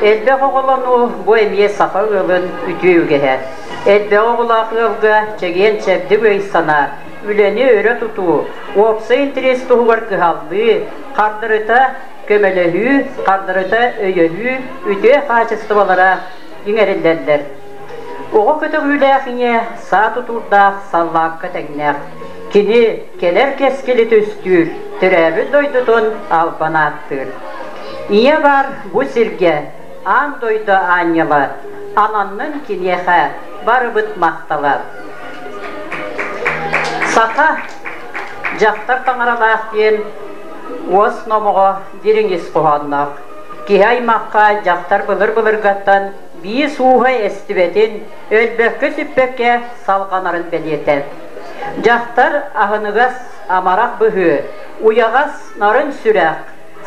Элбэх оҕолонуу бу эмиэ саха ыалын үтүө үгэһэ. Элбэх оҕолоох ыалга чэгиэн-чэбдик өй-санаа, үлэни өрө тутуу, уопсай интэриэс туһугар кыһаллыы, хардарыта көмөлөһүү, хардарыта өйөһүү үтүө хаачыстыбалара иҥэриллэллэр. Оҕо көтөҕүүлээх ийэ саа тутуурдаах саллаакка тэҥнээх. Кини кэлэр кэскили түстүүр, төрөөбүт дойдутун албан ааттыыр. Ийэ бар бу сиргэ, аан дойду аанньала, ананнын киниэхэ барыбыт махтала. Саха дьахтар таҥаралаах диэн уос номоҕо дириҥ ис хоһоонноох. Киһи аймахха дьахтар былыр-былыргаттан биис ууһа эстибэтин, өлбөккө-сүппэккэ салҕанарын бэлиэтэ. Дьахтар аһыныгас, амарах быһыы, уйаҕас, нарын сүрэх,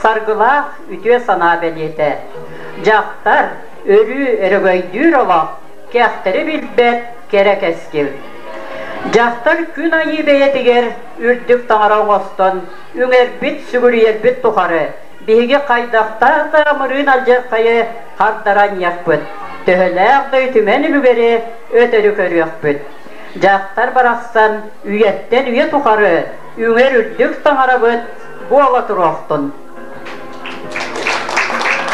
саргылаах үтүө санаа бэлиэтэ. Дьахтар өрүү өрөгөйдүүр олох, кэхтэри билбэт кэрэ кэскил. Дьахтар күн айыы бэйэтигэр үрдүк таҥара оҥостон, үҥэрбит, сүгүрүйэрбит тухары биһиги хайдахтаах да амырыын алдьархайы хардаран иһиэхпит, төһөлөөх да үтүмэн үлүгэри өтөрү көрүөхпүт. Дьахтар барахсан үйэттэн үйэ тухары үҥэр үрдүк таҥарабыт буола туруохтун.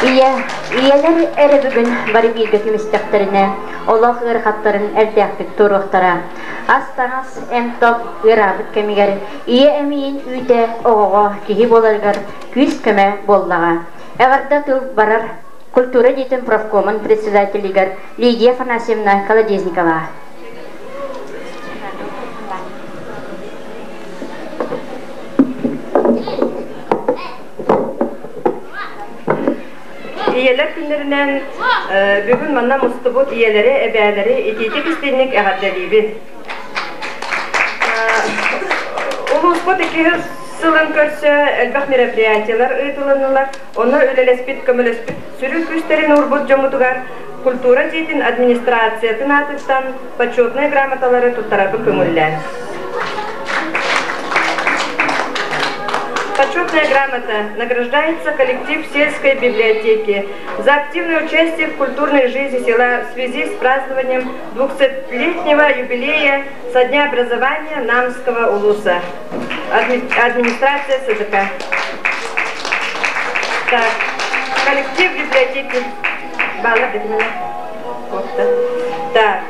Ийэ, ийэлэр эрэ бүгүн бары бииргэ түмүстэхтэринэ, олох ыарахаттарын эрдээхтик туруохтара. Ас-таҥас, эмп-топ ыараабыт кэмигэр ийэ эмиийин үүтэ оҕоҕо киһи буоларыгар күүс-көмө буоллаҕа. Эҕэрдэ тыл барар культура дьиэтин профкомун председателигэр Лидия Афанасьевна Колодезникова. Ийэлэр күннэринэн бүгүн манна мустубут ийэлэри, эбээлэри итиитик истиҥник эҕэрдэлиибин. Улууспут иккис сылын көрсө элбэх мероприятиелар ыытылыннылар. Онно үлэлэспит, көмөлөспүт сүрүн күүстэрин уурбут дьоммутугар культура дьиэтин администрациятын аатыттан почетнай грамоталары туттарарбын көҥүллээн. Почетная грамота награждается коллектив сельской библиотеки за активное участие в культурной жизни села в связи с празднованием 200-летнего юбилея со дня образования Намского улуса. Администрация СДК. Так, коллектив библиотеки. Балла Так,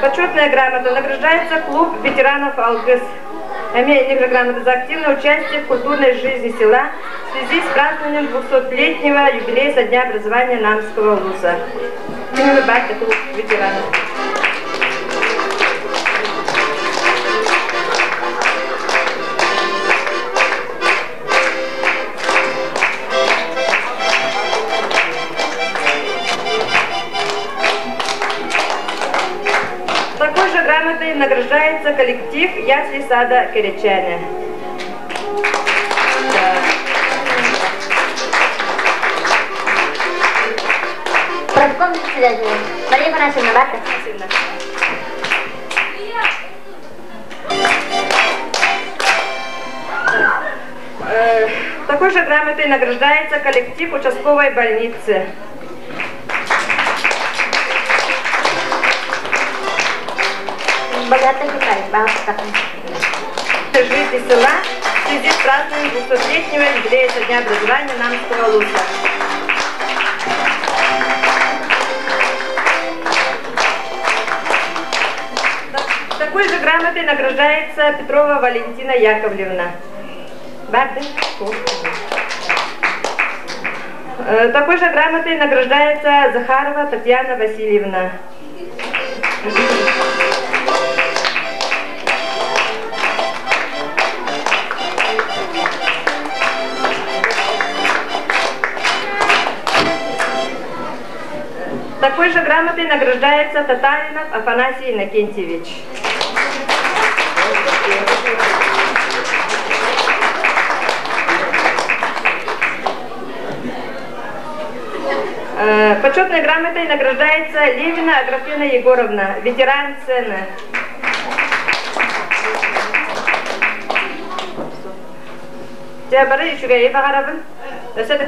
почетная грамота награждается клуб ветеранов «Алгыс». Имеет грамота за активное участие в культурной жизни села в связи с празднованием 200-летнего юбилея со дня образования Намского улуса. Клуб ветеранов. Такой же грамотой награждается коллектив ясли сада Керечане. Профком председателя Мария Афанасьевна Барта. Такой же грамотой награждается коллектив участковой больницы. Жизни села в связи с празднованием 200-летнего юбилея со дня образования Намского луса. Такой же грамотой награждается Петрова Валентина Яковлевна. Такой же грамотой награждается Захарова Татьяна Васильевна. Такой же грамотой награждается Татаринов Афанасий Иннокентьевич. Почетной грамотой награждается Левина Аграфена Егоровна, ветеран сцены. Бары үчүгэй бағарабын. Өсө да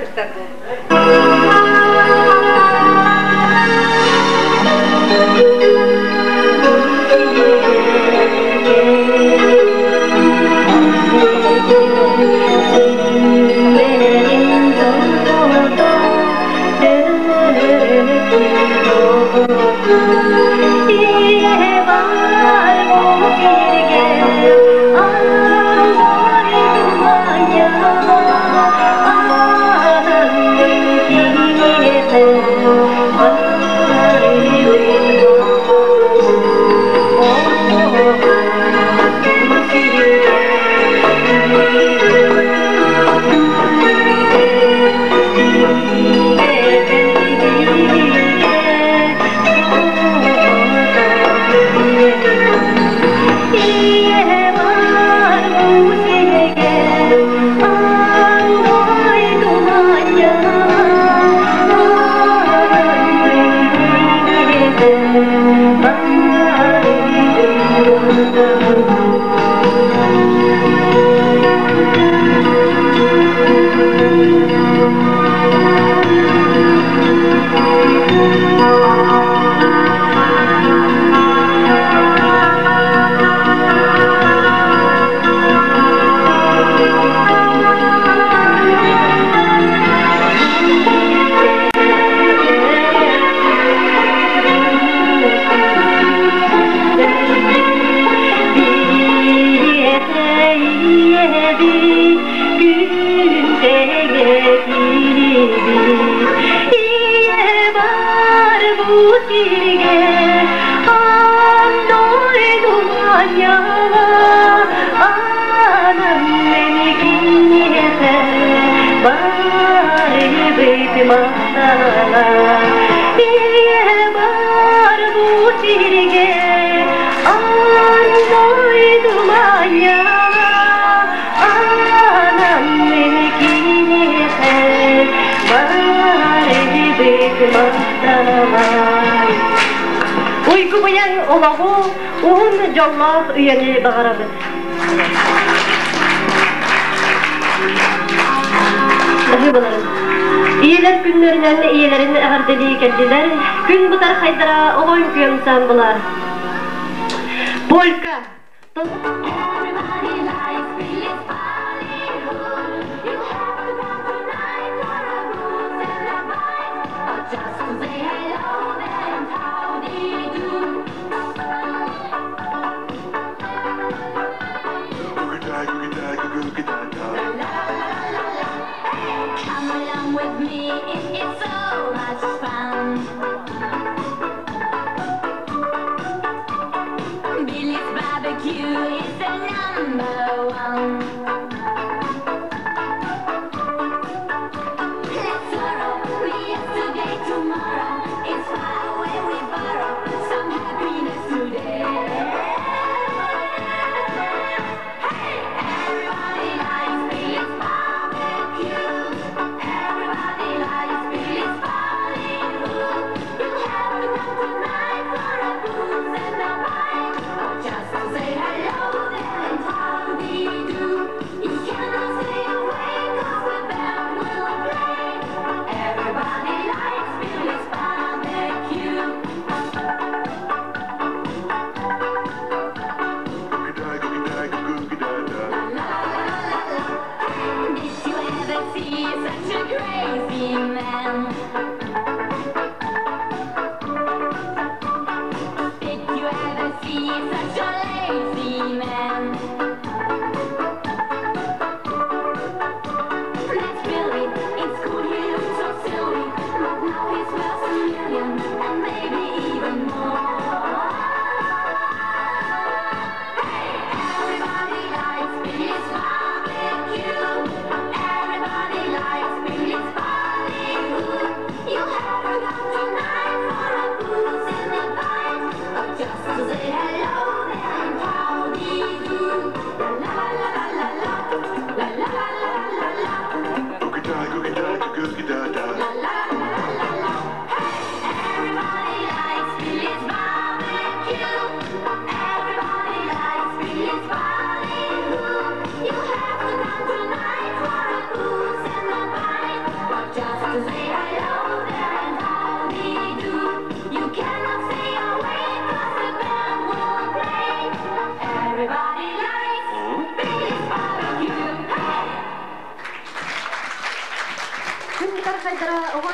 Уйгубуян олоҕу уһун дьоллоох үйэни баҕарабыт. Ийэлэр күннэринэн ийэлэрин эҕэрдэлии кэллилэр. Күн бытар хайдара оҕо үҥкүү ансаамбыла. Полька. Come along with me, it's so much fun. Billy's barbecue is the number It's worth a million and maybe even more. Hey, everybody likes Billy's barbecue. Everybody likes Billy's ballyhoo. You have to come tonight for a booze in the bite, or just to say hello there and howdy do. La la la la la la la la la la la. La la la la la. Hey, everybody likes Billy's barbecue. Everybody likes Billy's ballyhoo. You have to come tonight for a booze and a bite, or just to say hello there and howdy do. You cannot stay away 'cause the band will play. Everybody likes Billy's barbecue. Hey! Күн бытархайдара оҕо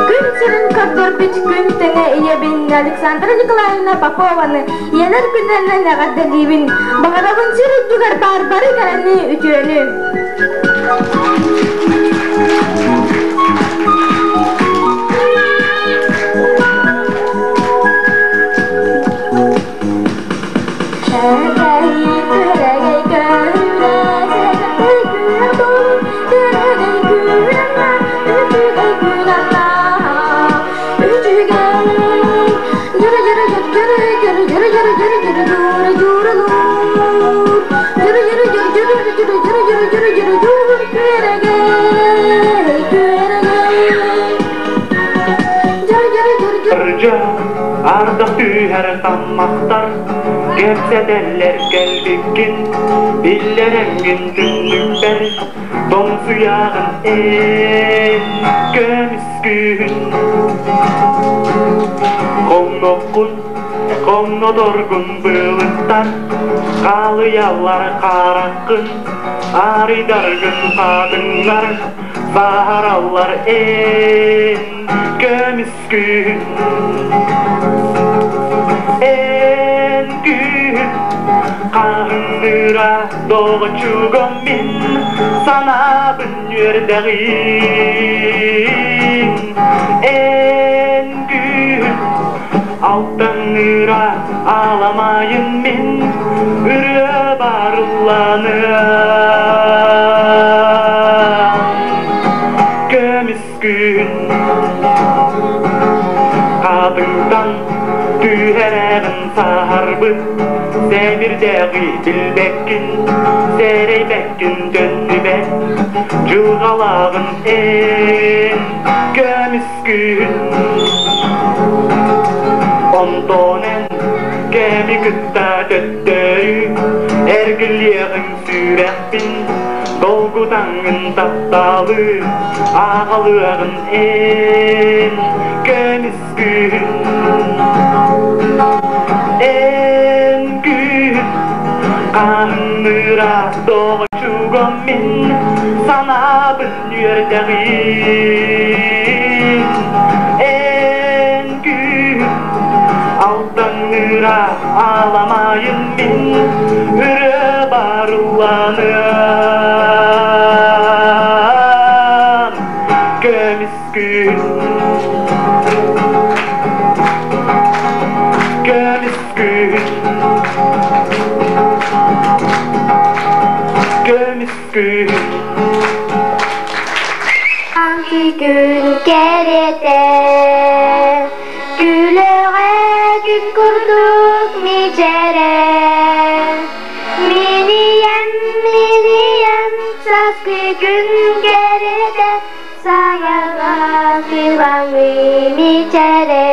Күн сирин көрдөрбүт күн тэҥэ ийэбин Александра Николаевна Попованы ийэлэр күннэринэн эҕэрдэлиибин. Баҕарабын сир үрдүгэр баар бары кэрэни үтүөнү. Ырдьа, ардах түһэр таммахтар, кэпсэтэллэр кэлбиккин, биллэрэҥҥин түннүкпэр, тоҥсуйаҕын эн көмүскүүн. Хоҥноккун, хоҥноторгун былыттар, хаалыйаллар хараххын, арыйдаргын хатыҥнар, саһараллар эн көмүскүүн. Эн күн хаһыҥныра доҕоччугум мин санаабын үөрдэҕин. Эн күн алтаҥныра аламайын мин ырыа барылланыам. Көмүс күн хатыҥтан түһэрэҕин саһарбыт сэбирдэҕи билбэккин, сэрэйбэккин төннүбэт дьылҕалааҕын эн көмүс күн. Онтон эн кэми кытта төттөрү эргиллиэҕиҥ сүрэхпин долгутаҥҥын тапталы аҕалыаҕын эн көмүс күн. Эн күн хаһыҥныра доҕоччугум мин санаабын үөрдэҕин. Эн күн алтаҥныра аламайын мин ырыа барылланыам. Көмүс күн, көмүс күн, көмүс күн. Сааскы күн кэрэтэ, Күлэҕэ күн курдук мичээрэ. Минийэн, минийэн, сааскы күн кэрэтэ, Сайаҕа сылаҥыы мичээрэ.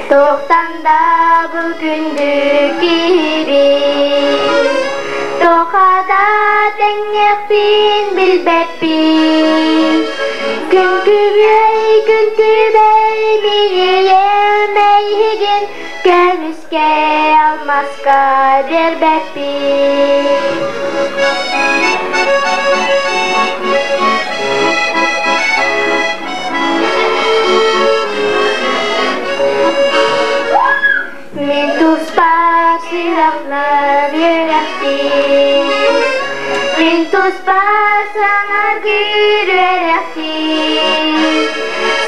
Туохтан да бу күндү киһибин, Туохха да тэҥнэхпин билбэппин. Күн күбэй, күн күбэй, мин ийэм эйигин көмүскэ алмаска биэрбэппин. Мин туспар сүрэхлэр үөрэхтиир, Мин туспар саҥаргыыр үөрэхтиир.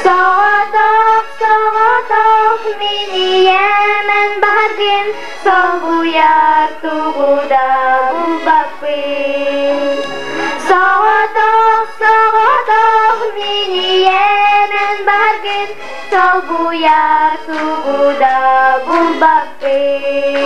Соҕотох, соҕотох мин ийэм эн баҕаргын Солбуйар тугу да булбаппын. Соҕотох, соҕотох мин ийэм эн баҕаргын Солбуйар тугу да булбаппын.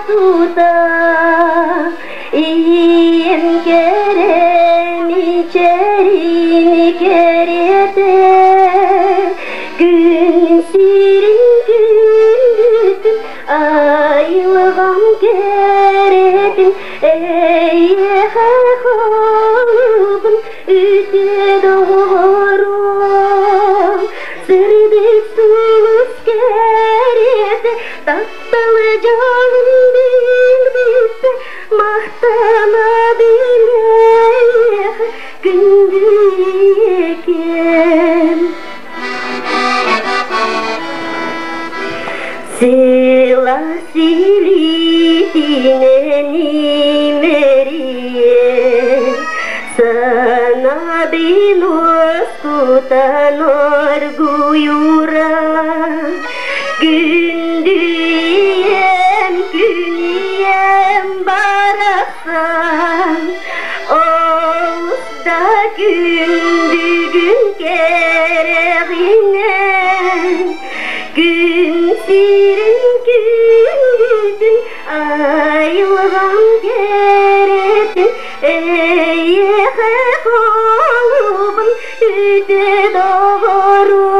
тута Ийэм кэрэни чэрини кэриэтэ Күн сирин күндүтүн айылҕам кэрэтин Эйиэхэ холбун үтүө доҕорум Сырдык сулус кэриэтэ тапталы дьолун билбиппэ махтана билиэх күндү ийэкэм. Сила силитинэн имэрийэ Санабин уоскутан оргуйура Күндүйэм күнүйэм барахсан Олус да күндүгүн кэрэҕинэн Күн сирин күндүтүн айылҕам кэрэтин Эйиэхэ холубун үтүө доҕорум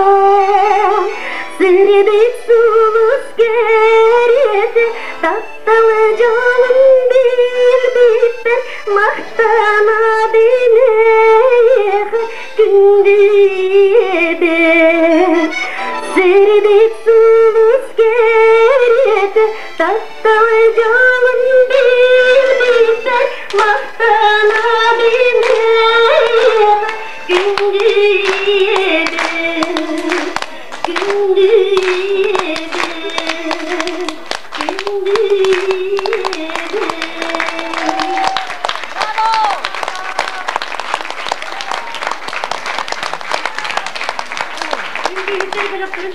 Сырдык сулус кэриэтэ тапталы дьолун билбиппэр махтанабын эйиэхэ күндү ийэбэр Сырдык сулус кэриэтэ тапталы дьолун билбиппэр махтанабын эйиэхэ күндү ийэбэр Күндү ийэбэр күндү ийэбэр Үҥкүүһүттэр бөлөхтөрүн.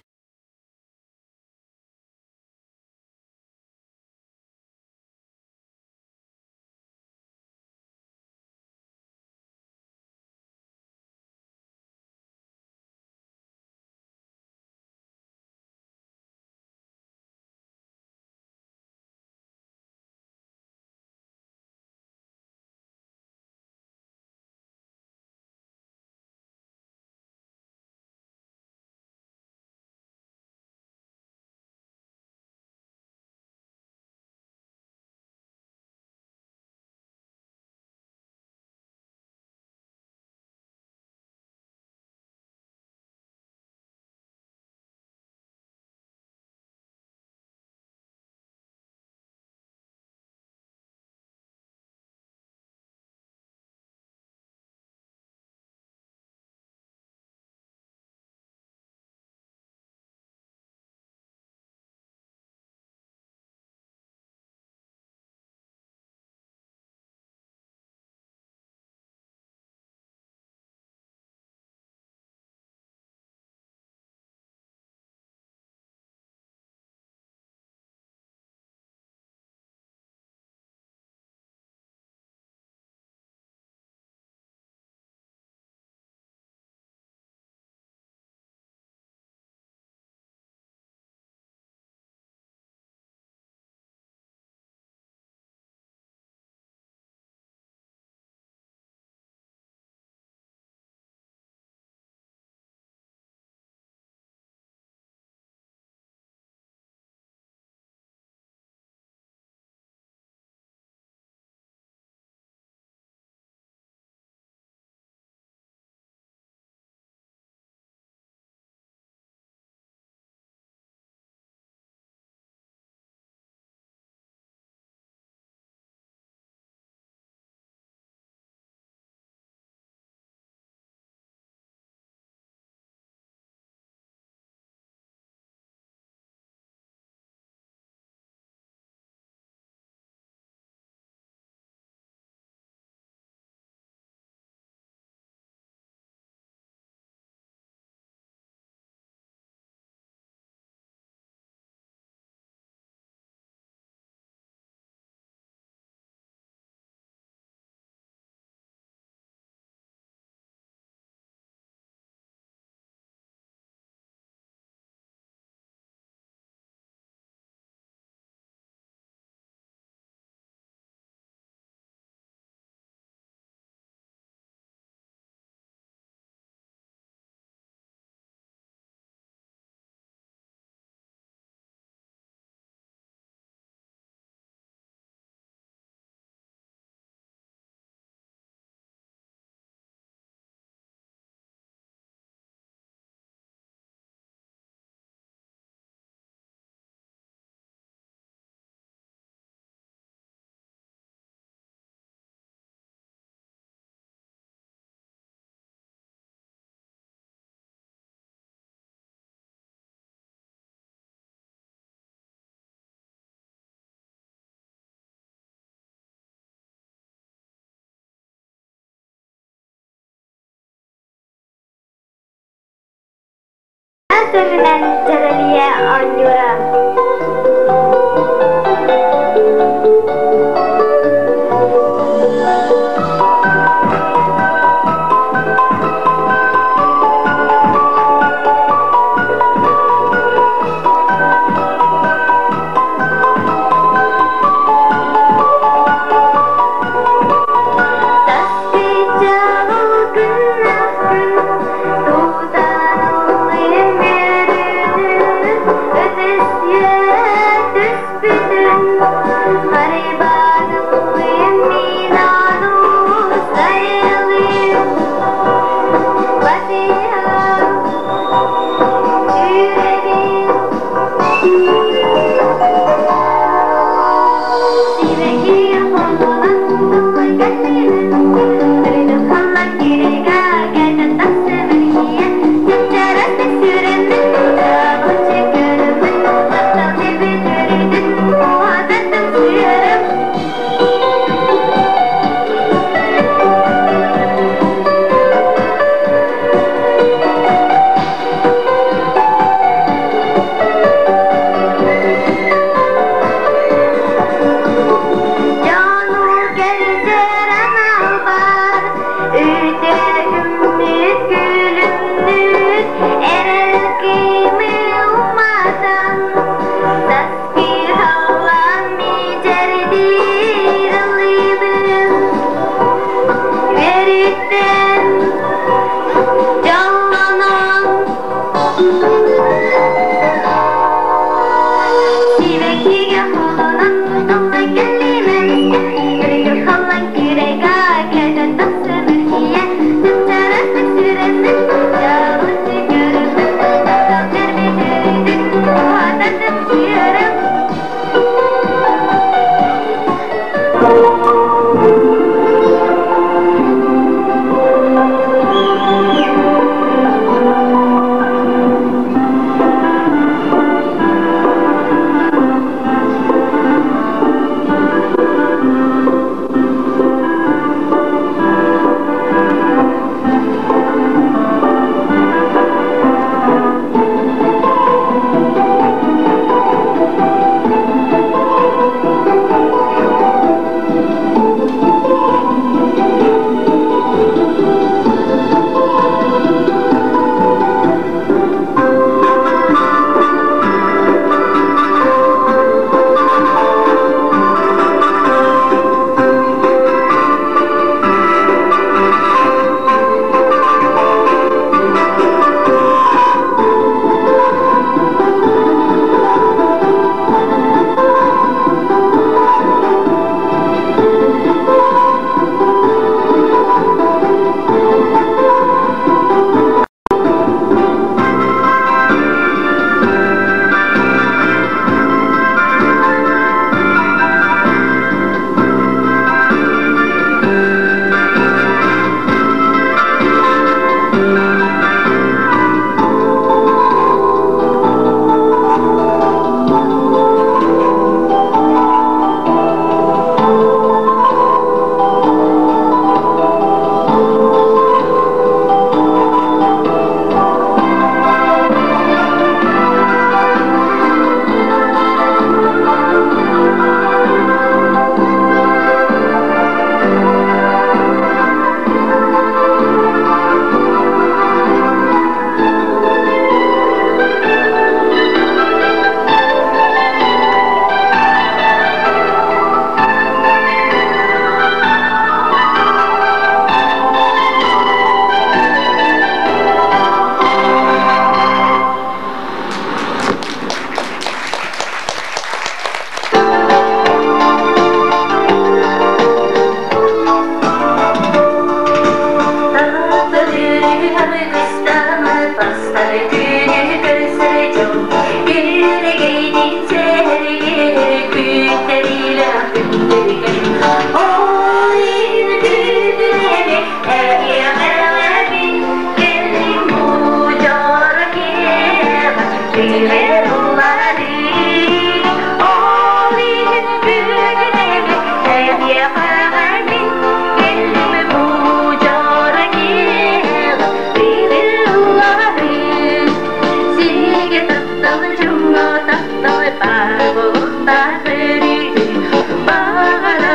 Араас өҥүнэн дьэрэлийэ оонньуура.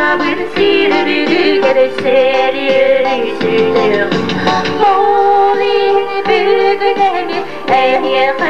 Сахабын сирүрүгэр сэрийэр сүтэх. Ол иһин бүгүн эми эһиэхэ